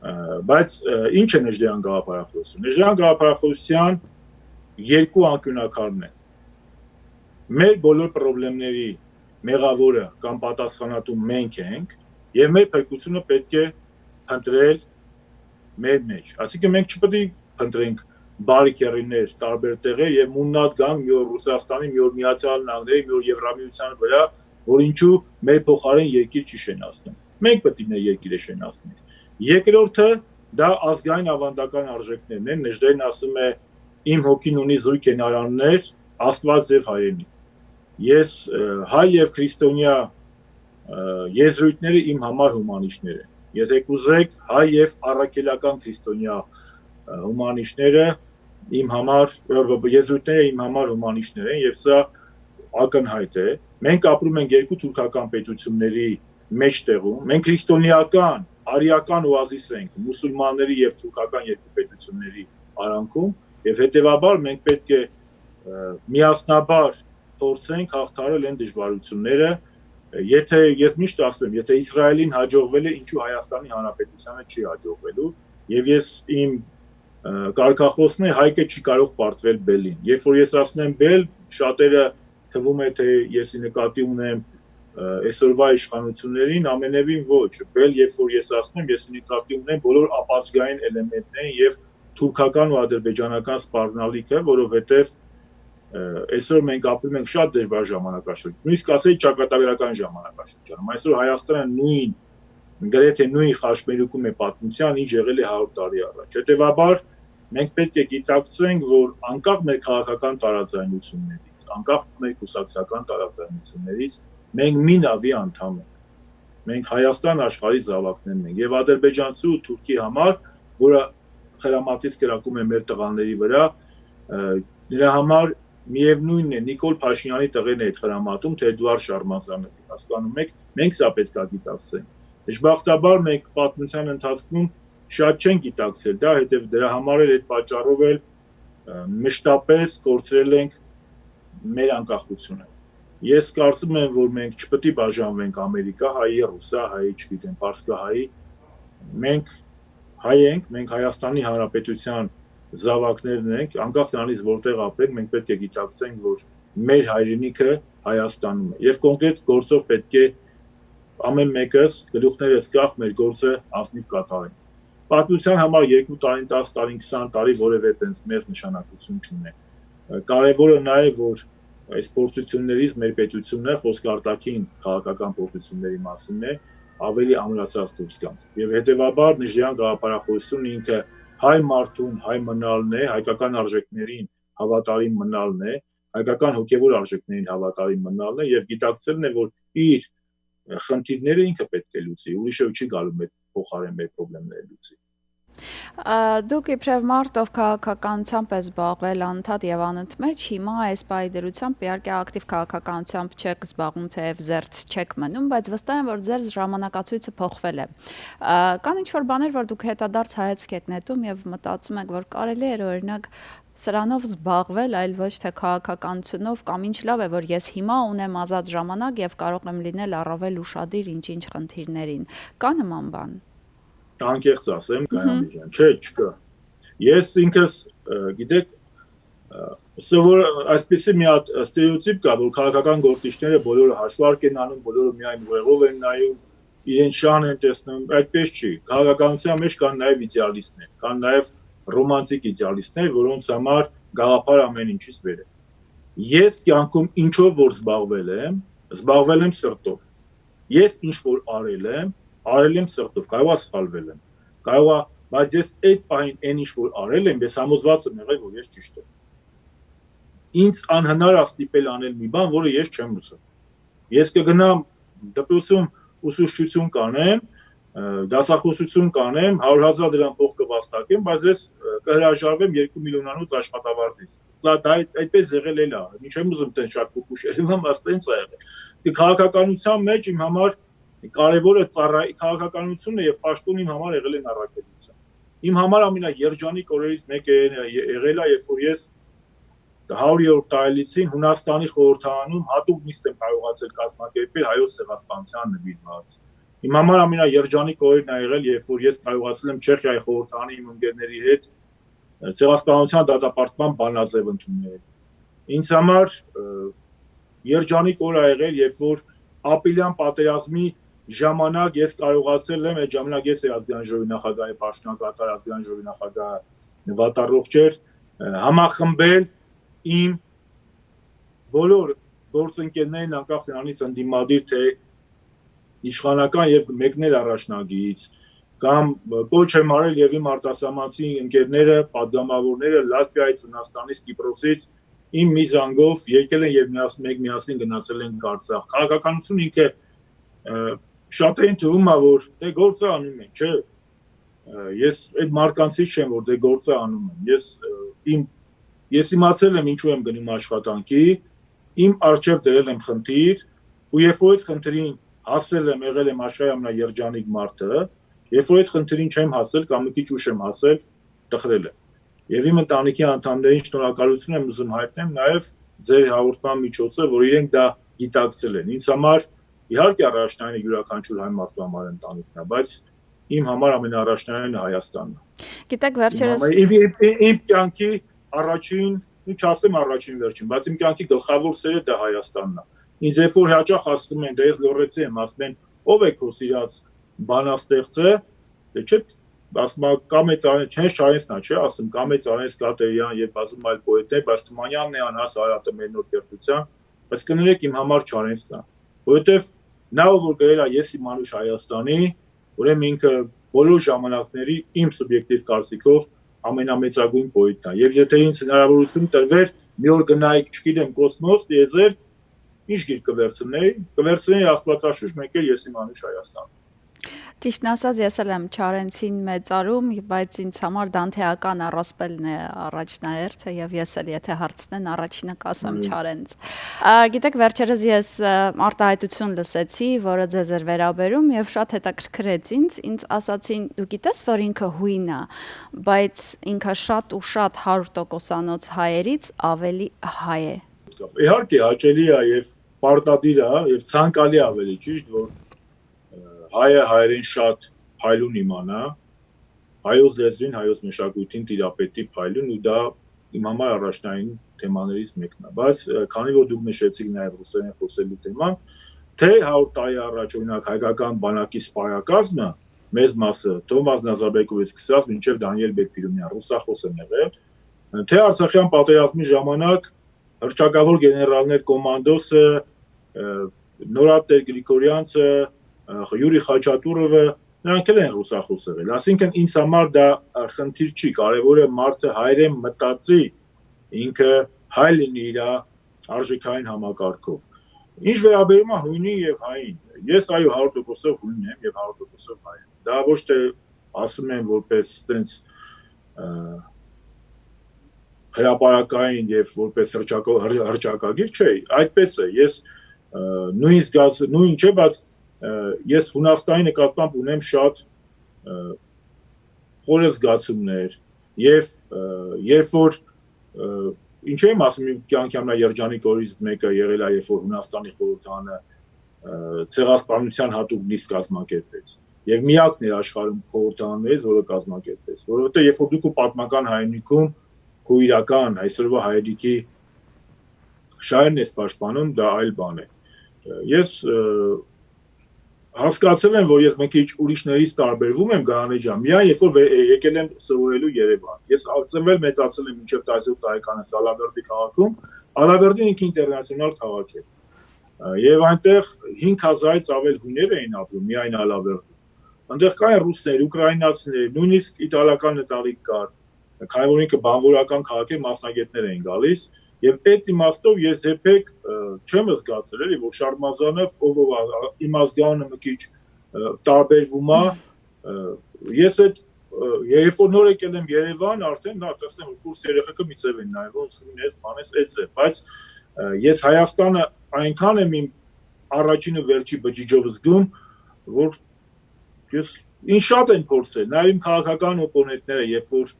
ը, բայց, ը, ինչ է Նժդեան գաղափարախոսությունը։ Նժդեան գաղափարախոսության երկու անկիւնակարն է։ Մեր բոլոր պրոբլեմների մեղավորը կամ պատասխանատու մենք ենք, եւ մեր փրկությունը պետք է փնտրել մեր մեջ։ Այսինքն մենք չպետք է փնտրենք բարիքերիներ տարբեր տեղեր եւ մուննատ գանք մի օր Ռուսաստանի, մի օր Միացյալ Նահանգների, մի օր Եվրամիության վրա, որ ինչու մեր փոխարեն երկիր չի շենացնում։ Մենք պետք է մեր երկիրը շենացնենք։ Երկրորդը դա ազգային ավանդական արժեքներն են։ Նժդեն ասում է, «Իմ հոգին ունի զույգ հենարաններ, Աստված եւ հայրենիք»։ Ես, ը, հայ եւ քրիստոնեա, ը, եզրույթները իմ համար հումանիշներ են։ Եթե կուզեք, հայ եւ առաքելական քրիստոնեա, ը, հումանիշները իմ համար, ը, ը, եզրույթները իմ համար հումանիշներ են, եւ սա ակնհայտ է։ Մենք ապրում ենք երկու թուրքական պետությունների մեջտեղում։ Մենք քրիստոնեական, արիական օազիս ենք մուսուլմանների եւ թուրքական երկու պետությունների արանքում, եւ հետեւաբար մենք պետք է, ը, միասնաբար փորձենք հաղթարել այն դժվարությունները, ը, եթե, ես միշտ ասում եմ, եթե Իսրայելին հաջողվել է, ինչու Հայաստանի Հանրապետությանը չի հաջողվելու, եւ ես իմ, ը, կարգախոսն է, «Հայկը չի կարող պարտվել Բելին»։ Երբ որ ես ասում եմ Բել, շատերը թվում է, թե ես ի նկատի ունեմ, ը, այսօրվա իշխանություններին, ամենեւին ոչ։ Բել, երբ որ ես ասում եմ, ես ի նկատի ունեմ բոլոր ապազգային էլեմենտներին եւ թուրքական ու ադրբեջանական սպառնալիքը, որովհետեւ, ը, այսօր մենք ապրում ենք շատ դժվար ժամանակաշրջան, նույնիսկ ասել ճակատագրական ժամանակաշրջանում։ Այսօր Հայաստանը նույն, գրեթե նույն խաչմերուկում է պատմության, ինչ եղել է հարյուր տարի առաջ։ Հետեւաբար մենք պետք է գիտակցենք, որ անկախ մեր քաղաքական տարաձայնություններից, անկախ մեր կուսակցական տարաձայնություններից, մենք մի նաւի անդամ ենք։ Մենք Հայաստան աշխարհի զաւակներն ենք։ Եւ ադրբեջանցի ու թուրքի համար, որը խրամատից կրակում է մեր տղաների վրա, ը, նրա համար միեւնույնն է, Նիկոլ Փաշինյանի տղերն է այդ խրամատում, թե Էդուարդ Շարմազանը, հասկանում եք, մենք սա պետք է գիտակցենք։ Դժբախտաբար մենք պատմության ընթացքում շատ չենք գիտակցել դա, հետեւ դրա համար էլ, այդ պատճառով էլ, ը, մշտապես կորցրել ենք մեր անկախությունը։ Ես կարծում եմ, որ մենք չպետք է բաժանվենք ամերիկահայի, ռուսահայի, չգիտեմ, պարսկահայի։ Մենք հայ ենք, մենք Հայաստանի Հանրապետության զաւակներն ենք, անկախ նրանից որտեղ ապրենք, մենք պետք է գիտակցենք, որ մեր հայրենիքը Հայաստանում է։ Եվ կոնկրետ գործով պետք է ամեն մեկս, գլուխներս կախ, մեր գործը անձնիվ կատարենք։ Պատմության համար երկու տարին, տաս տարին, քսան տարի որևէ տենց մեծ նշանակություն չունի։ Կարևորը նա է, որ այս փորձություններից մեր պետությունը, խոսքը արտաքին քաղաքական փորձությունների մասին է, ավելի ամրացած դուրս գանք։ Եվ հետեւաբար Նժդեան գաղափարախոսությունը ինքը հայ մարդուն հայ մնալն է, հայկական արժեքներին հավատարիմ մնալն է, հայկական հոգեւոր արժեքներին հավատարիմ մնալն է եւ գիտակցելն է, որ իր խնդիրները ինքը պէտք է լուծի, ուրիշը չի գալու մեր փոխարէն մեր պրոբլեմները լուծի։ Ա, դուք իբրեւ մարդ, ով քաղաքականությամբ է զբաղվել անդադ եւ անընդմեջ, հիմա այս պահի դրությամբ իհարկե ակտիվ քաղաքականությամբ չեք զբաղվում, թեեւ զերծ չեք մնում, բայց վստահ եմ, որ ձեր ժամանակացույցը փոխվել է։ Ա, կան ինչ-որ բաներ, որ դուք հետադարձ հայացք եք նետում եւ մտածում եք, որ կարելի էր, օրինակ, սրանով զբաղվել, այլ ոչ թե քաղաքականությունով, կամ ինչ լավ է, որ ես հիմա ունեմ ազատ ժամանակ եւ կարող եմ լինել առավել ուշադիր ինչ-ինչ խնդիրներին։ Կա՞ նման բան։ Անկեղծ ասեմ, Կայան ջան, չէ, չկա։ Ես ինքս, ը, գիտեք, ը, սովոր, այսպեսի մի հատ ստերեոտիպ կա, որ քաղաքական գործիչները բոլորը հաշվարկ են անում, բոլորը միայն ուղեղով են նայում, իրենց շահն են տեսնում, այդպես չի։ Քաղաքականության մեջ կան նաեւ իդեալիստներ, կան նաեւ ռոմանտիկ իդեալիստներ, որոնց համար գաղափար ամեն ինչից վեր է։ Ես կյանքում ինչով որ զբաղվել եմ, զբաղվել եմ սրտով։ Ես ինչ որ արել եմ, արել եմ սրտով, կարող է սխալվել եմ, կարող է, բայց ես այդ պահին այն ինչ որ արել եմ, ես համոզված եմ եղել, որ ես ճիշդ եմ։ Ինձ անհնար է ստիպել անել մի բան, որը ես չեմ ուզում։ Ես կգնամ դպրոցում ուսուցչություն կանեմ, ը, դասախոսություն կանեմ, հարյուր հազար դրամ փող կվաստակեմ, բայց ես, ը, կհրաժարվեմ երկու միլիոնանոց աշխատավարձից։ Սա դա այդ, այդպես եղել էլ ա, ինչ եմ ուզում տեն շատ կուկուշ երևամ, բայց տենց ա եղել։ Դե քաղաքականության մեջ իմ համար կարևորը ծառայ-, քաղաքականությունը եւ պաշտոնը իմ համար եղել են առաքելության։ Իմ համար ամենաերջանիկ օրերից մեկը ե-, ե-, եղել ա, երբ որ ես հարյուրերորդ տարելիցին Հունաստանի խորհրդարանում հատուկ նիստ եմ կարողացել կազմակերպել հայոց ցեղասպանության նվիրված։ Իմ համար ամենաերջանիկ օրերն ա եղել, երբ որ ես կարողացել եմ Չեխիայի խորհրդարանի իմ ընկերների հետ, ը, ցեղասպանության դատապարտման բանաձև ընդունել։ Ինձ համար, ը, երջանիկ օր ա եղել, երբ որ ապրիլյան պատերազմի ժամանակ ես կարողացել եմ, այդ ժամանակ ես էի Ազգային ժողովի նախագահի պաշտոնակատար, Ազգային ժողովի նախագահ վատառողջ էր, ը, համախմբել իմ բոլոր գործընկերներն, անկախ նրանից ընդդիմադիր թե իշխանական, եւ մեկնել առաջնագիծ, կամ կոչ եմ արել եւ իմ արտասահմանցի ընկերները, պատգամավորները Լատվիայից, Հունաստանից, Կիպրոսից իմ մի զանգով եկել են եւ միաս-, մեկ միասին գնացել ենք Արցախ։ Քաղաքականությունը ինքը, ը, շատերին թվում ա, որ դե գործը անում են, չէ՞։ Ը, ես այդ մարկանցից չեմ, որ դե գործը անում եմ։ Ես, ը, իմ, ես իմացել եմ ինչու եմ գնում աշխատանքի, իմ առջեւ դրել եմ խնդիր, ու երբ որ այդ խնդրին հասել եմ, եղել եմ աշխարհի ամենաերջանիկ մարդը, երբ որ այդ խնդրին չեմ հասել կամ մի քիչ ուշ եմ հասել, տխրել եմ։ Եվ իմ ընտանիքի անդամներին շնորհակալություն եմ ուզում հայտնեմ նաեւ ձեր հաղորդման միջոցով, որ իրենք դա գիտակցել են։ Ինձ համար իհարկե առաջնային յուրաքանչյուր հայ մարդու համար ընտանիքն է, բայց իմ համար ամենաառաջնայինը Հայաստանն է։ Գիտեք, իմ վերջերս համար, իմ, իմ, իմ, իմ կյանքի առաջին, ու չասեմ առաջին վերջին, բայց իմ կյանքի գլխավոր սերը դա Հայաստանն է։ Ինձ երբ որ հաճախ ասում են, դե ես լոռեցի եմ, ասում են, ով է քո սիրած բանաստեղծը, դե չէ, ասում ա, Կամեծ Արեն, հենց Չարենցն ա, չէ, ասում, Կամեծ Արեն Սլատերյան եւ բազում այլ պոետներ, բայց Թումանյանն է, անհաս Արարատը մեր նոր կերտության, բայց կներեք, իմ համար Չարենցն է, որովհետեւ նա, ով որ գրել է «Ես իմ անուշ Հայաստանի», ուրեմն ինքը բոլոր ժամանակների իմ սուբյեկտիվ կարծիքով ամենամեծագույն պոետն է։ Եվ եթե ինձ հնարավորություն տրվեր, մի օր գնայիք, չգիտեմ, կոսմոս, տիեզերք, ինչ գիրք կվերցնեի, կվերցնեի Աստվածաշունչ, մեկ էլ «Ես իմ անուշ Հայաստան»։ Ճիշդն ասած, ես էլ եմ Չարենցին մեծարում, բայց ինձ համար դանթեական առասպելն է առաջնահերթը, եւ ես էլ, եթե հարցնեն, առաջինը կասեմ Մմ։ Չարենց։ Ա, գիտեք, վերջերս ես, ա, արտահայտություն լսեցի, որը ձեզ էր վերաբերում, եւ շատ հետաքրքրեց ինձ։ Ինձ ասացին, «Դու գիտես, որ ինքը հույն է, բայց ինքը շատ ու շատ հարյուր տոկոսանոց հայերից ավելի հայ է»։ Իհարկե, հաճելի է եւ պարտադիր է, եւ ցանկալի ավելի ճիշտ, որ, ը, հայը հայերէն շատ փայլուն իմանա, հայոց լեզուին, հայոց մշակույթին տիրապետի փայլուն, ու դա իմ համար առաջնային թեմաներից մեկն է։ Բայց, ը, քանի որ դուք նշեցիք նաեւ ռուսերեն խոսելու թեման, թե հարյուր տարի առաջ, օրինակ, հայկական բանակի սպայակազմը, մեծ մասը, Թովմաս Նազարբեկովից սկսած մինչեւ Դանիել Բեկբիրումյան, ռուսախոս են եղել, թե Արցախյան պատերազմի ժամանակ հռչակավոր գեներալներ, Կոմանդոսը, ը, Նորատեր Գրիգորյանցը, ը, Յուրի Խաչատուրովը, նրանք էլ են ռուսախոս եղել։ Այսինքն ինձ համար դա, ը, խնդիր չի, կարևորը մարդը հայերեն մտածի, ինքը հայ լինի իր արժեքային համակարգով։ Ինչ վերաբերում է հույնին եւ հային, ես այո հարյուր տոկոսով հույն եմ եւ հարյուր տոկոսով հայ եմ։ Դա ոչ թե ասում եմ որպես տենց հրապարակային եւ որպես հրճակագիր չէ, այդպես է։ Ես նույն զգաց, նույն չէ, բայց ես Հունաստանի նկատմամբ ունեմ շատ խորը զգացումներ եւ երբ որ ինչու եմ ասում, իմ կյանքի ամենաերջանիկ օրից մեկը եղել է, երբ որ Հունաստանի խորհրդանը ցեղասպանության հատուկ նիստ կազմակերպեց եւ միակն էր աշխարհում խորհրդաններից, որը կազմակերպեց, որովհետեւ երբ որ դուք ու պատմական հայրենիքում քո իրական այսօրվա հայրենիքի շահերն ես պաշտպանում, դա այլ բան է։ Ես հասկացել եմ, որ ես մի քիչ ուրիշներից տարբերվում եմ, Գայանե ջան, միայն երբ որ եկել եմ սովորելու Երևան։ Ես ծնվել մեծացել եմ մինչեւ տասնութ տարեկանս Ալավերդի քաղաքում, Ալավերդին ինքը ինտերնացիոնալ քաղաք է։ Եվ այնտեղ հինգ հազարից ավել հույներ էին ապրում միայն Ալավերդում։ Այնտեղ կային ռուսներ, ուկրաինացիներ, նույնիսկ իտալական ընտանիք կար, քանի որ ինքը բանվորական քաղաք էր, մասնագետներ էին գալիս, եւ այդ իմաստով ես երբեք չեմ զգացել էլի, որ Շարմազանով, ով ով իմ ազգանունը մի քիչ տարբերվում է, ես այդ երբ որ նոր եկել եմ Երևան, արդեն նա տեսնեմ, որ կուրս երեխեքը մի ձև են նայ, ոնց ունես, բանես, այդ ձև, բայց ես Հայաստանը այնքան եմ իմ առաջին ու վերջի բջիջով զգում, որ ես ինձ շատ են փորձել, նաեւ իմ քաղաքական օպոնենտները, երբ որ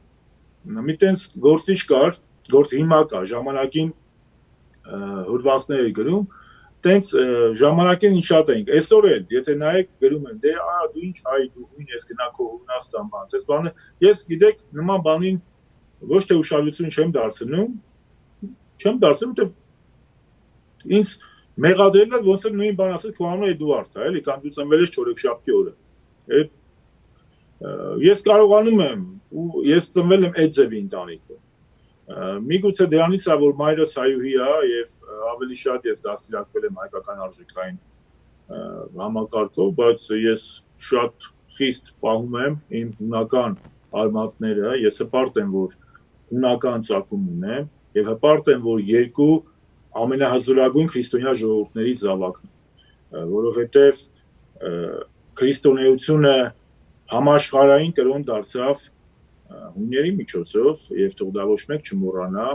մի տենց գործիչ կար, գործ հիմա կա, ժամանակին հուրվածներ էր գրում, տենց ժամանակին ինձ շատ էինք, այսօր էլ, եթե նայեք, գրում են, դե, ա, դու ինչ հայ, դու հույն ես, գնա քո Հունաստան, բան, տես բանը, ես գիտեք, նման բանին ոչ թե ուշադրություն չեմ դարձնում, չեմ դարձնում, որտեվ ինձ մեղադրել է, ոնց որ նույն բան ասել քո անունը Էդուարդ է, էլի, կամ դու ծնվել ես չորեքշաբթի օրը։ Այդ ես կարողանում եմ, ու ես ծնվել եմ այդ ձևի ընտանիքում։ Միգուցե դրանից է, որ մայրս հայուհի է, եւ ավելի շատ ես դաստիարակվել եմ հայկական արժեքային համակարգով, բայց ես շատ խիստ պահում եմ իմ հունական արմատները, ես հպարտ եմ, որ հունական ծագում ունեմ, եւ հպարտ եմ, որ երկու ամենահզորագույն քրիստոնեայ ժողովուրդների զաւակն է, որովհետեւ քրիստոնեությունը համաշխարհային կրօն դարձավ հույների միջոցով, եւ թող դա ոչ մեկ չմոռանա,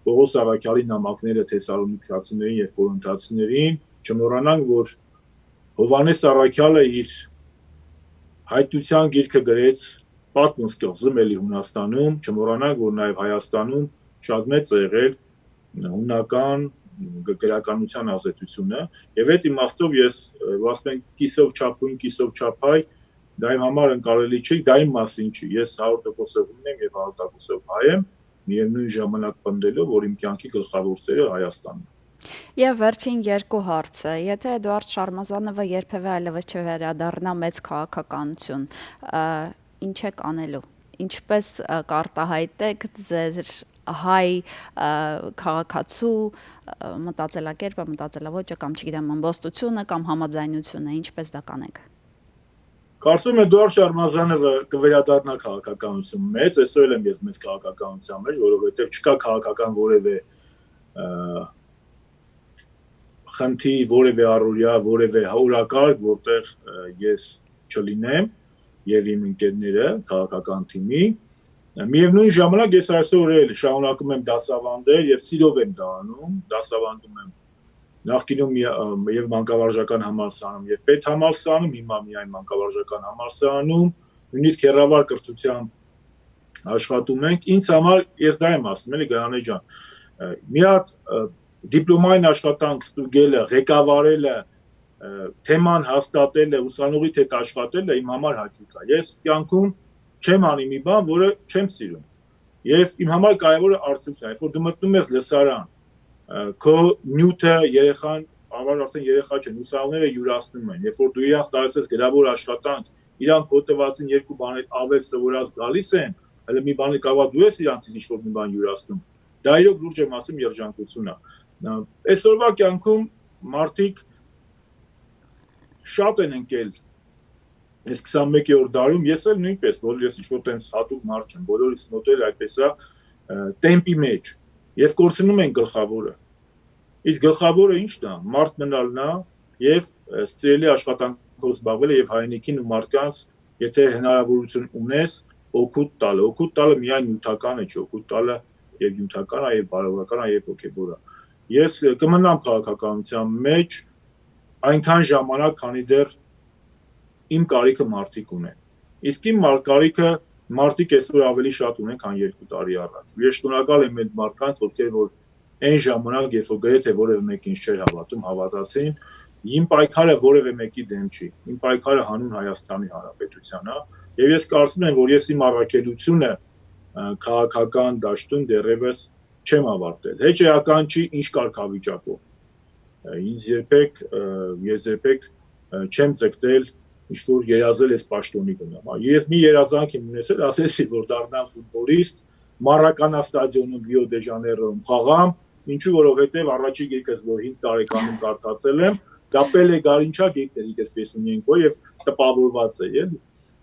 Պողոս առաքյալի նամակները Թեսալոնիկացիներին եւ Կորինթացիներին, չմոռանանք, որ Հովհաննէս առաքյալը իր հայտնության գիրքը գրեց Պատմոս կղզում, էլի Հունաստանում, չմոռանանք, որ նաեւ Հայաստանում շատ մեծ է եղել հունական գրականության ազդեցությունը, եւ այդ իմաստով ես, որ ասենք, կիսով չափ հույն, կիսով չափ հայ, դա իմ համար ընկալելի չի, դա իմ մասին չի, ես հարյուր տոկոսով հույն եմ եւ հարյուր տոկոսով հայ եմ, միեւնույն ժամանակ պնդելով, որ իմ կյանքի գլխավոր սերը Հայաստանն է։ Եվ վերջին երկու հարցը, եթե Էդուարդ Շարմազանովը երբեւէ այլեւս չվերադառնայ մեծ քաղաքականություն, ինչ եք անելու, ինչպես կարտահայտեք ձեր հայ քաղաքացու մտածելակերպը, մտածելաոճը կամ, չգիտեմ, ամբոստությունը կամ համաձայնությունը, ինչպես դա կանեք։ Կարծում եմ Էդուարդ Շարմազանովը կվերադառնա քաղաքականություն մեծ, այսօր եմ ես մեծ քաղաքականության մեջ, որովհետեւ չկա քաղաքական որեւէ խնդիր, որեւէ առօրյա, որեւէ օրակարգ, որտեղ ես չլինեմ, եւ իմ ընկերները քաղաքական թիմի։ Միեւնույն ժամանակ ես այսօր էլ շարունակում եմ դասավանդել եւ սիրով եմ դա անում, դասավանդում եմ նախկինում եւ մանկավարժական համալսարանում եւ պետհամալսարանում, հիմա միայն մանկավարժական համալսարանում, նույնիսկ հեռավար կրթությամբ աշխատում ենք։ Ինձ համար, ես դա եմ ասում, էլի, Գայանե ջան, մի հատ դիպլոմային աշխատանք ստուգելը, ղեկավարելը, թեման հաստատելը, ուսանողի հետ աշխատելը իմ համար հաճույք է։ Ես կյանքում չեմ անի մի բան, որը չեմ սիրում։ Եվ իմ համար կարևորը արդյունքն է, երբ որ դու մտնում ես լսարան, քո նյութը, երեխան, ավար արդեն երեխա չեն, ուսանողները յուրացնում են, երբ որ դու իրանց տալիս ես գրավոր աշխատանք, իրանք քո տվածին երկու բան էլ ավել սովորած գալիս են, հələ մի բան կարող դու ես իրանցից ինչ-որ մի բան յուրացնում։ Դա իրոք լուրջ եմ ասում, երջանկություն է։ Այսօրվա կյանքում մարդիկ շատ են ընկել այս քսանմեկերորդ դարում, ես էլ նույնպես, բոլոր, ես ինչ-որ տենց հատուկ մարդ չեմ, բոլորիս մոտ էլ այդպես է, տեմպի մեջ, եւ կորցնում են գլխավորը։ Իսկ գլխաւորը ի՞նչն է, մարդ մնալն է եւ, ը, սիրելի աշխատանքով զբաղվելը եւ հայրենիքին ու մարդկանց, եթե հնարաւորութիւն ունես, օգուտ տալը։ Օգուտ տալը միայն նիւթականը չէ, օգուտ տալը եւ նիւթական է, եւ բարոյական է, եւ հոգեւոր է։ Ես, ը, կը մնամ քաղաքականության մեջ այնքան ժամանակ, քանի դեռ իմ կարիքը մարդիկ ունեն։ Իսկ իմ մար-, կարիքը մարդիկ այսօր ավելի շատ ունեն, քան երկու տարի առաջ։ Ու ես շնորհակալ եմ այդ մարդկանց, ովքեր որ այն ժամանակ, երբ որ գրեթե որևէ մեկին չէր հավատում, հավատացին, իմ պայքարը որևէ մեկի դեմ չի, իմ պայքարը հանուն Հայաստանի Հանրապետության է, եւ ես կարծում եմ, որ ես իմ առաքելությունը, ը, քաղաքական դաշտում դեռեւս չեմ ավարտել։ Հեչ էական չի, ինչ կարգավիճակով։ Ը, ինձ երբեք, ը, ես երբեք, ը, չեմ ձգտել ինչ-որ երազել այս պաշտոնի գնամ։ Ա, ես մի երազանք եմ ունեցել, ասեցի, որ դառնամ ֆուտբոլիստ, Մարականա ստադիոնում Ռիո դե Ժանեյրոյում խաղամ, ինչու, որովհետեւ առաջի գիրքս, որ հինգ տարեկանում կարդացել եմ, դա Պելե Գարինչա գիրքն էր, իբր Ֆեսունյենկո, եւ տպավորված է, էլի։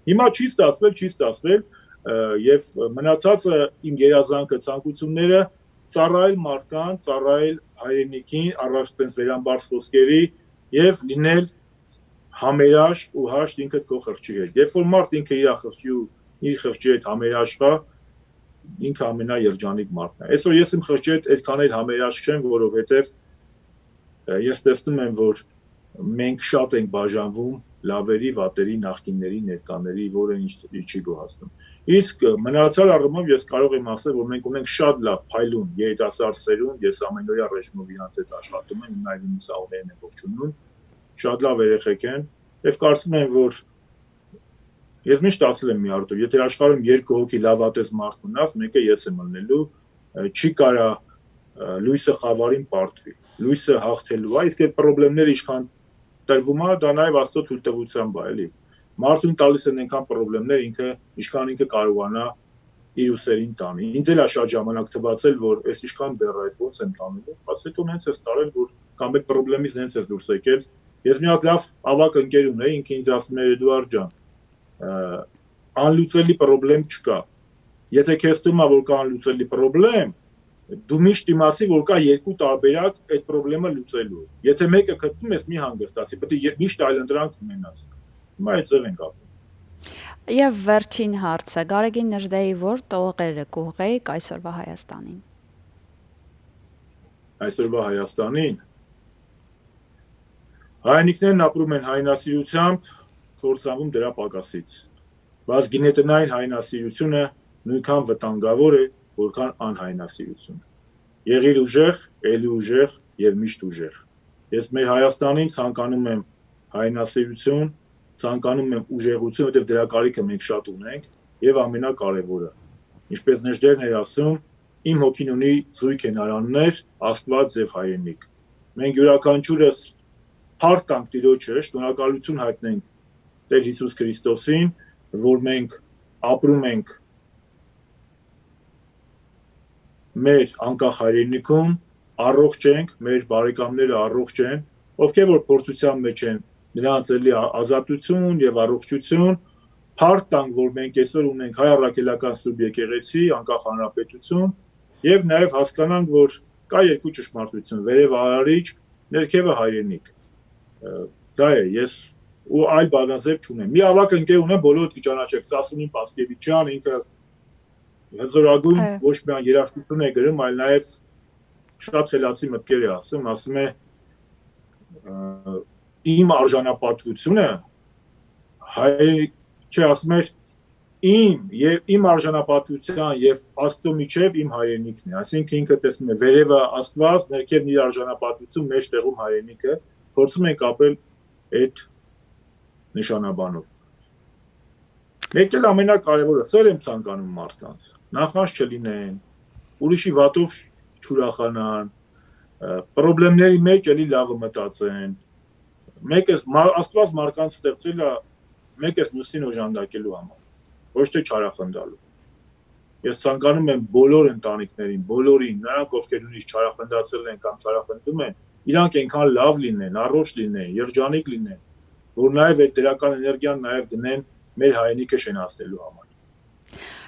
Հիմա չի ստացվել, չի ստացվել, ը, եւ մնացածը իմ երազանքը, ցանկությունները՝ ծառայել մարդկանց, ծառայել հայրենիքին, առանց տենց վերամբարձ խոսքերի, եւ լինել համերաշխ ու հաշտ ինքդ քո խղճի հետ։ Երբ որ մարդ ինքը իր խղճի ու իր խղճի հետ համերաշխ է, ինքը ամենաերջանիկ մարդն է։ Այսօր ես իմ խղճի հետ այդքան էլ համերաշխ չեմ, որովհետեւ, ը, ես տեսնում եմ, որ մենք շատ ենք բաժանվում լավերի, վատերի, նախկինների, ներկաների, որը ինչ չի գոհացնում։ Իսկ, ը, մնացյալ առումով ես կարող եմ ասել, որ մենք ունենք շատ լավ փայլուն երիտասարդ սերունդ, ես ամենօրյա ռեժիմով իրանց հետ աշխատում եմ, իմ այրերն ու սաղուներն եմ ողջունում, շատ լավ երեխեք են, եւ կարծում եմ, որ ես միշտ ասել եմ մի առտու, եթե աշխարհում երկու հոգի լավատես մարդ մնաց, մեկը ես եմ ըլնելու, ը, չի կարա, ը, լոյսը խավարին պարտվի, լոյսը հաղթելու է, իսկ այդ պրոբլեմները ինչքան տրվում է, դա նաեւ Աստծո թույլտվությամբ է, էլի։ Մարդուն տալիս են այնքան պրոբլեմներ, ինքը, ինչքան ինքը կարողանա իր ուսերին տանի։ Ինձ էլ ա շատ ժամանակ թվացել, որ այս ինչքան դեռ այս ոնց եմ տանելու, բայց հետո նենց ես տարել, որ կամ այդ պրոբլեմից նենց ես դուրս եկել։ Ես մի հատ լավ ավագ ընկեր ունեի, ինքը ինձ ասում էր, «Էդուարդ ջան, ը, անլուծելի պրոբլեմ չկա։ Եթե քեզ թվում ա, որ կա անլուծելի պրոբլեմ, դու միշտ իմացի, որ կա երկու տարբերակ այդ պրոբլեմը լուծելու։ Եթե մեկը գտնում ես, մի հանգստացի, պետք է ե-, միշտ այլ ընտրանք ունենաս»։ Հիմա այդ ձև ենք ապրում։ Եւ վերջին հարցը. Գարեգին Նժդեի որ տողերը կուղղեիք այսօրվա Հայաստանին։ Այսօրվա Հայաստանին հայրենիքներն ապրում են հայրենասիրությամբ, կործանվում դրա պակասից։ Բայց գինետնային հայրենասիրությունը նույնքան վտանգավոր է, որքան անհայրենասիրությունը։ Եղիր ուժեղ, էլի ուժեղ եւ միշտ ուժեղ։ Ես մեր Հայաստանին ցանկանում եմ հայրենասիրություն, ցանկանում եմ ուժեղություն, որտեղ դրա կարիքը մենք շատ ունենք, եւ ամենակարեւորը, ինչպես Նեժդերն էր ասում, իմ հոգին ունի զույգ են արաններ, Աստված եւ հայրենիք։ Մենք յուրաքանչյուրս փառք տանք Տիրոջը, շնորհակալություն հայտնենք Տեր Հիսուս Քրիստոսին, որ մենք ապրում ենք մեր անկախ հայրենիքում, առողջ ենք, մեր բարեկամները առողջ են, ովքեր որ փորձության մեջ են, նրանց էլի ա-, ազատություն եւ առողջություն, փառք տանք, որ մենք այսօր ունենք հայ առաքելական Սուրբ Եկեղեցի, անկախ հանրապետություն, եւ նաեւ հասկանանք, որ կա երկու ճշմարտություն՝ վերեւը արարիչ, ներքեւը հայրենիք։ Ը, դա է, ես ու այլ բանաձև չունեմ։ Մի ավագ ընկեր ունեմ, բոլորդ կը ճանաչեք, Սասունին Պասկևիչյան, ինքը հզորագույն Այո։ ոչ միայն երաժշտություն է գրում, այլ նաև շատ խելացի մտքեր է ասում, ասում է, ը, «Իմ արժանապատվությունը հայ-, չէ, ասում էր, իմ և իմ արժանապատվության և Աստծո միջև իմ հայրենիքն է»։ Այսինքն ինքը տեսնում է վերևը Աստված, ներքևն իր արժանապատվություն, մեջտեղում հայրենիքը, փորձում ենք ապրել այդ նշանաբանով։ Մեկ էլ ամենակարևորը, սեր եմ ցանկանում մարդկանց, նախանձ չլինեն, ուրիշի վատով չուրախանան, ը, պրոբլեմների մեջ էլի լավը մտածեն։ Մեկը մար-, Աստված մարդկանց ստեղծել է մեկը մյուսին օժանդակելու համար, ոչ թե չարախնդալու։ Ես ցանկանում եմ բոլոր ընտանիքներին, բոլորին, նրանք, ովքեր նույնիսկ չարախնդացել են կամ չարախնդում են, իրանք այնքան լավ լինեն, առողջ լինեն, երջանիկ լինեն, որ նաև այդ դրական էներգիան նաև դնեն մեր հայրենիքը շենացնելու համար։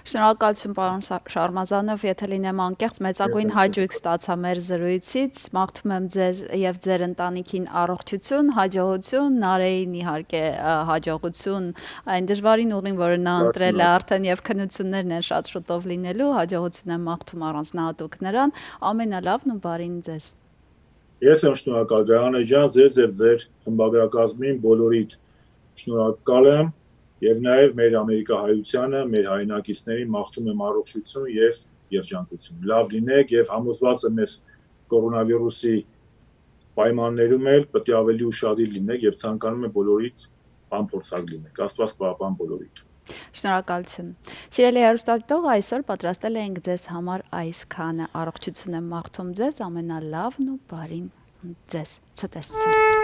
Շնորհակալություն, պարոն Շա-, Շարմազանով, եթե լինեմ անկեղծ, մեծագույն հաճոյք ստացայ մեր զրոյցից։ Մաղթում եմ ձեզ եւ ձեր ընտանիքին առողջություն, հաջողություն, Նարեին իհարկե, ը, հաջողություն այն դժվարին ուղին, որ նա ընտրել է արդեն, եւ քննություններն են շատ շուտով լինելու։ Հաջողություն եմ մաղթում առանձնահատուկ նրան, ամենալավն ու բարին ձեզ։ Ես եմ շնորհակալ, Գայանե ջան, ձեզ եւ ձեր խմբագրակազմին բոլորիդ շնորհակալ եմ, եւ նաեւ մեր ամերիկահայությանը, մեր հայրենակիցներին մաղթում եմ առողջություն եւ երջանկություն։ Լաւ լինեք, եւ համոզված եմ, այս կորոնավիրուսի պայմաններում էլ պիտի ավելի ուշադիր լինեք, եւ ցանկանում եմ բոլորիդ անփորձակ լինեք։ Աստված պահապան բոլորիդ։ Շնորհակալություն։ Սիրելի հեռուստադիտող, այսօր պատրաստել ենք ձեզ համար այս քանը։ Առողջություն եմ մաղթում ձեզ, ամենալավն ու բարին ձեզ։ Ցտեսություն։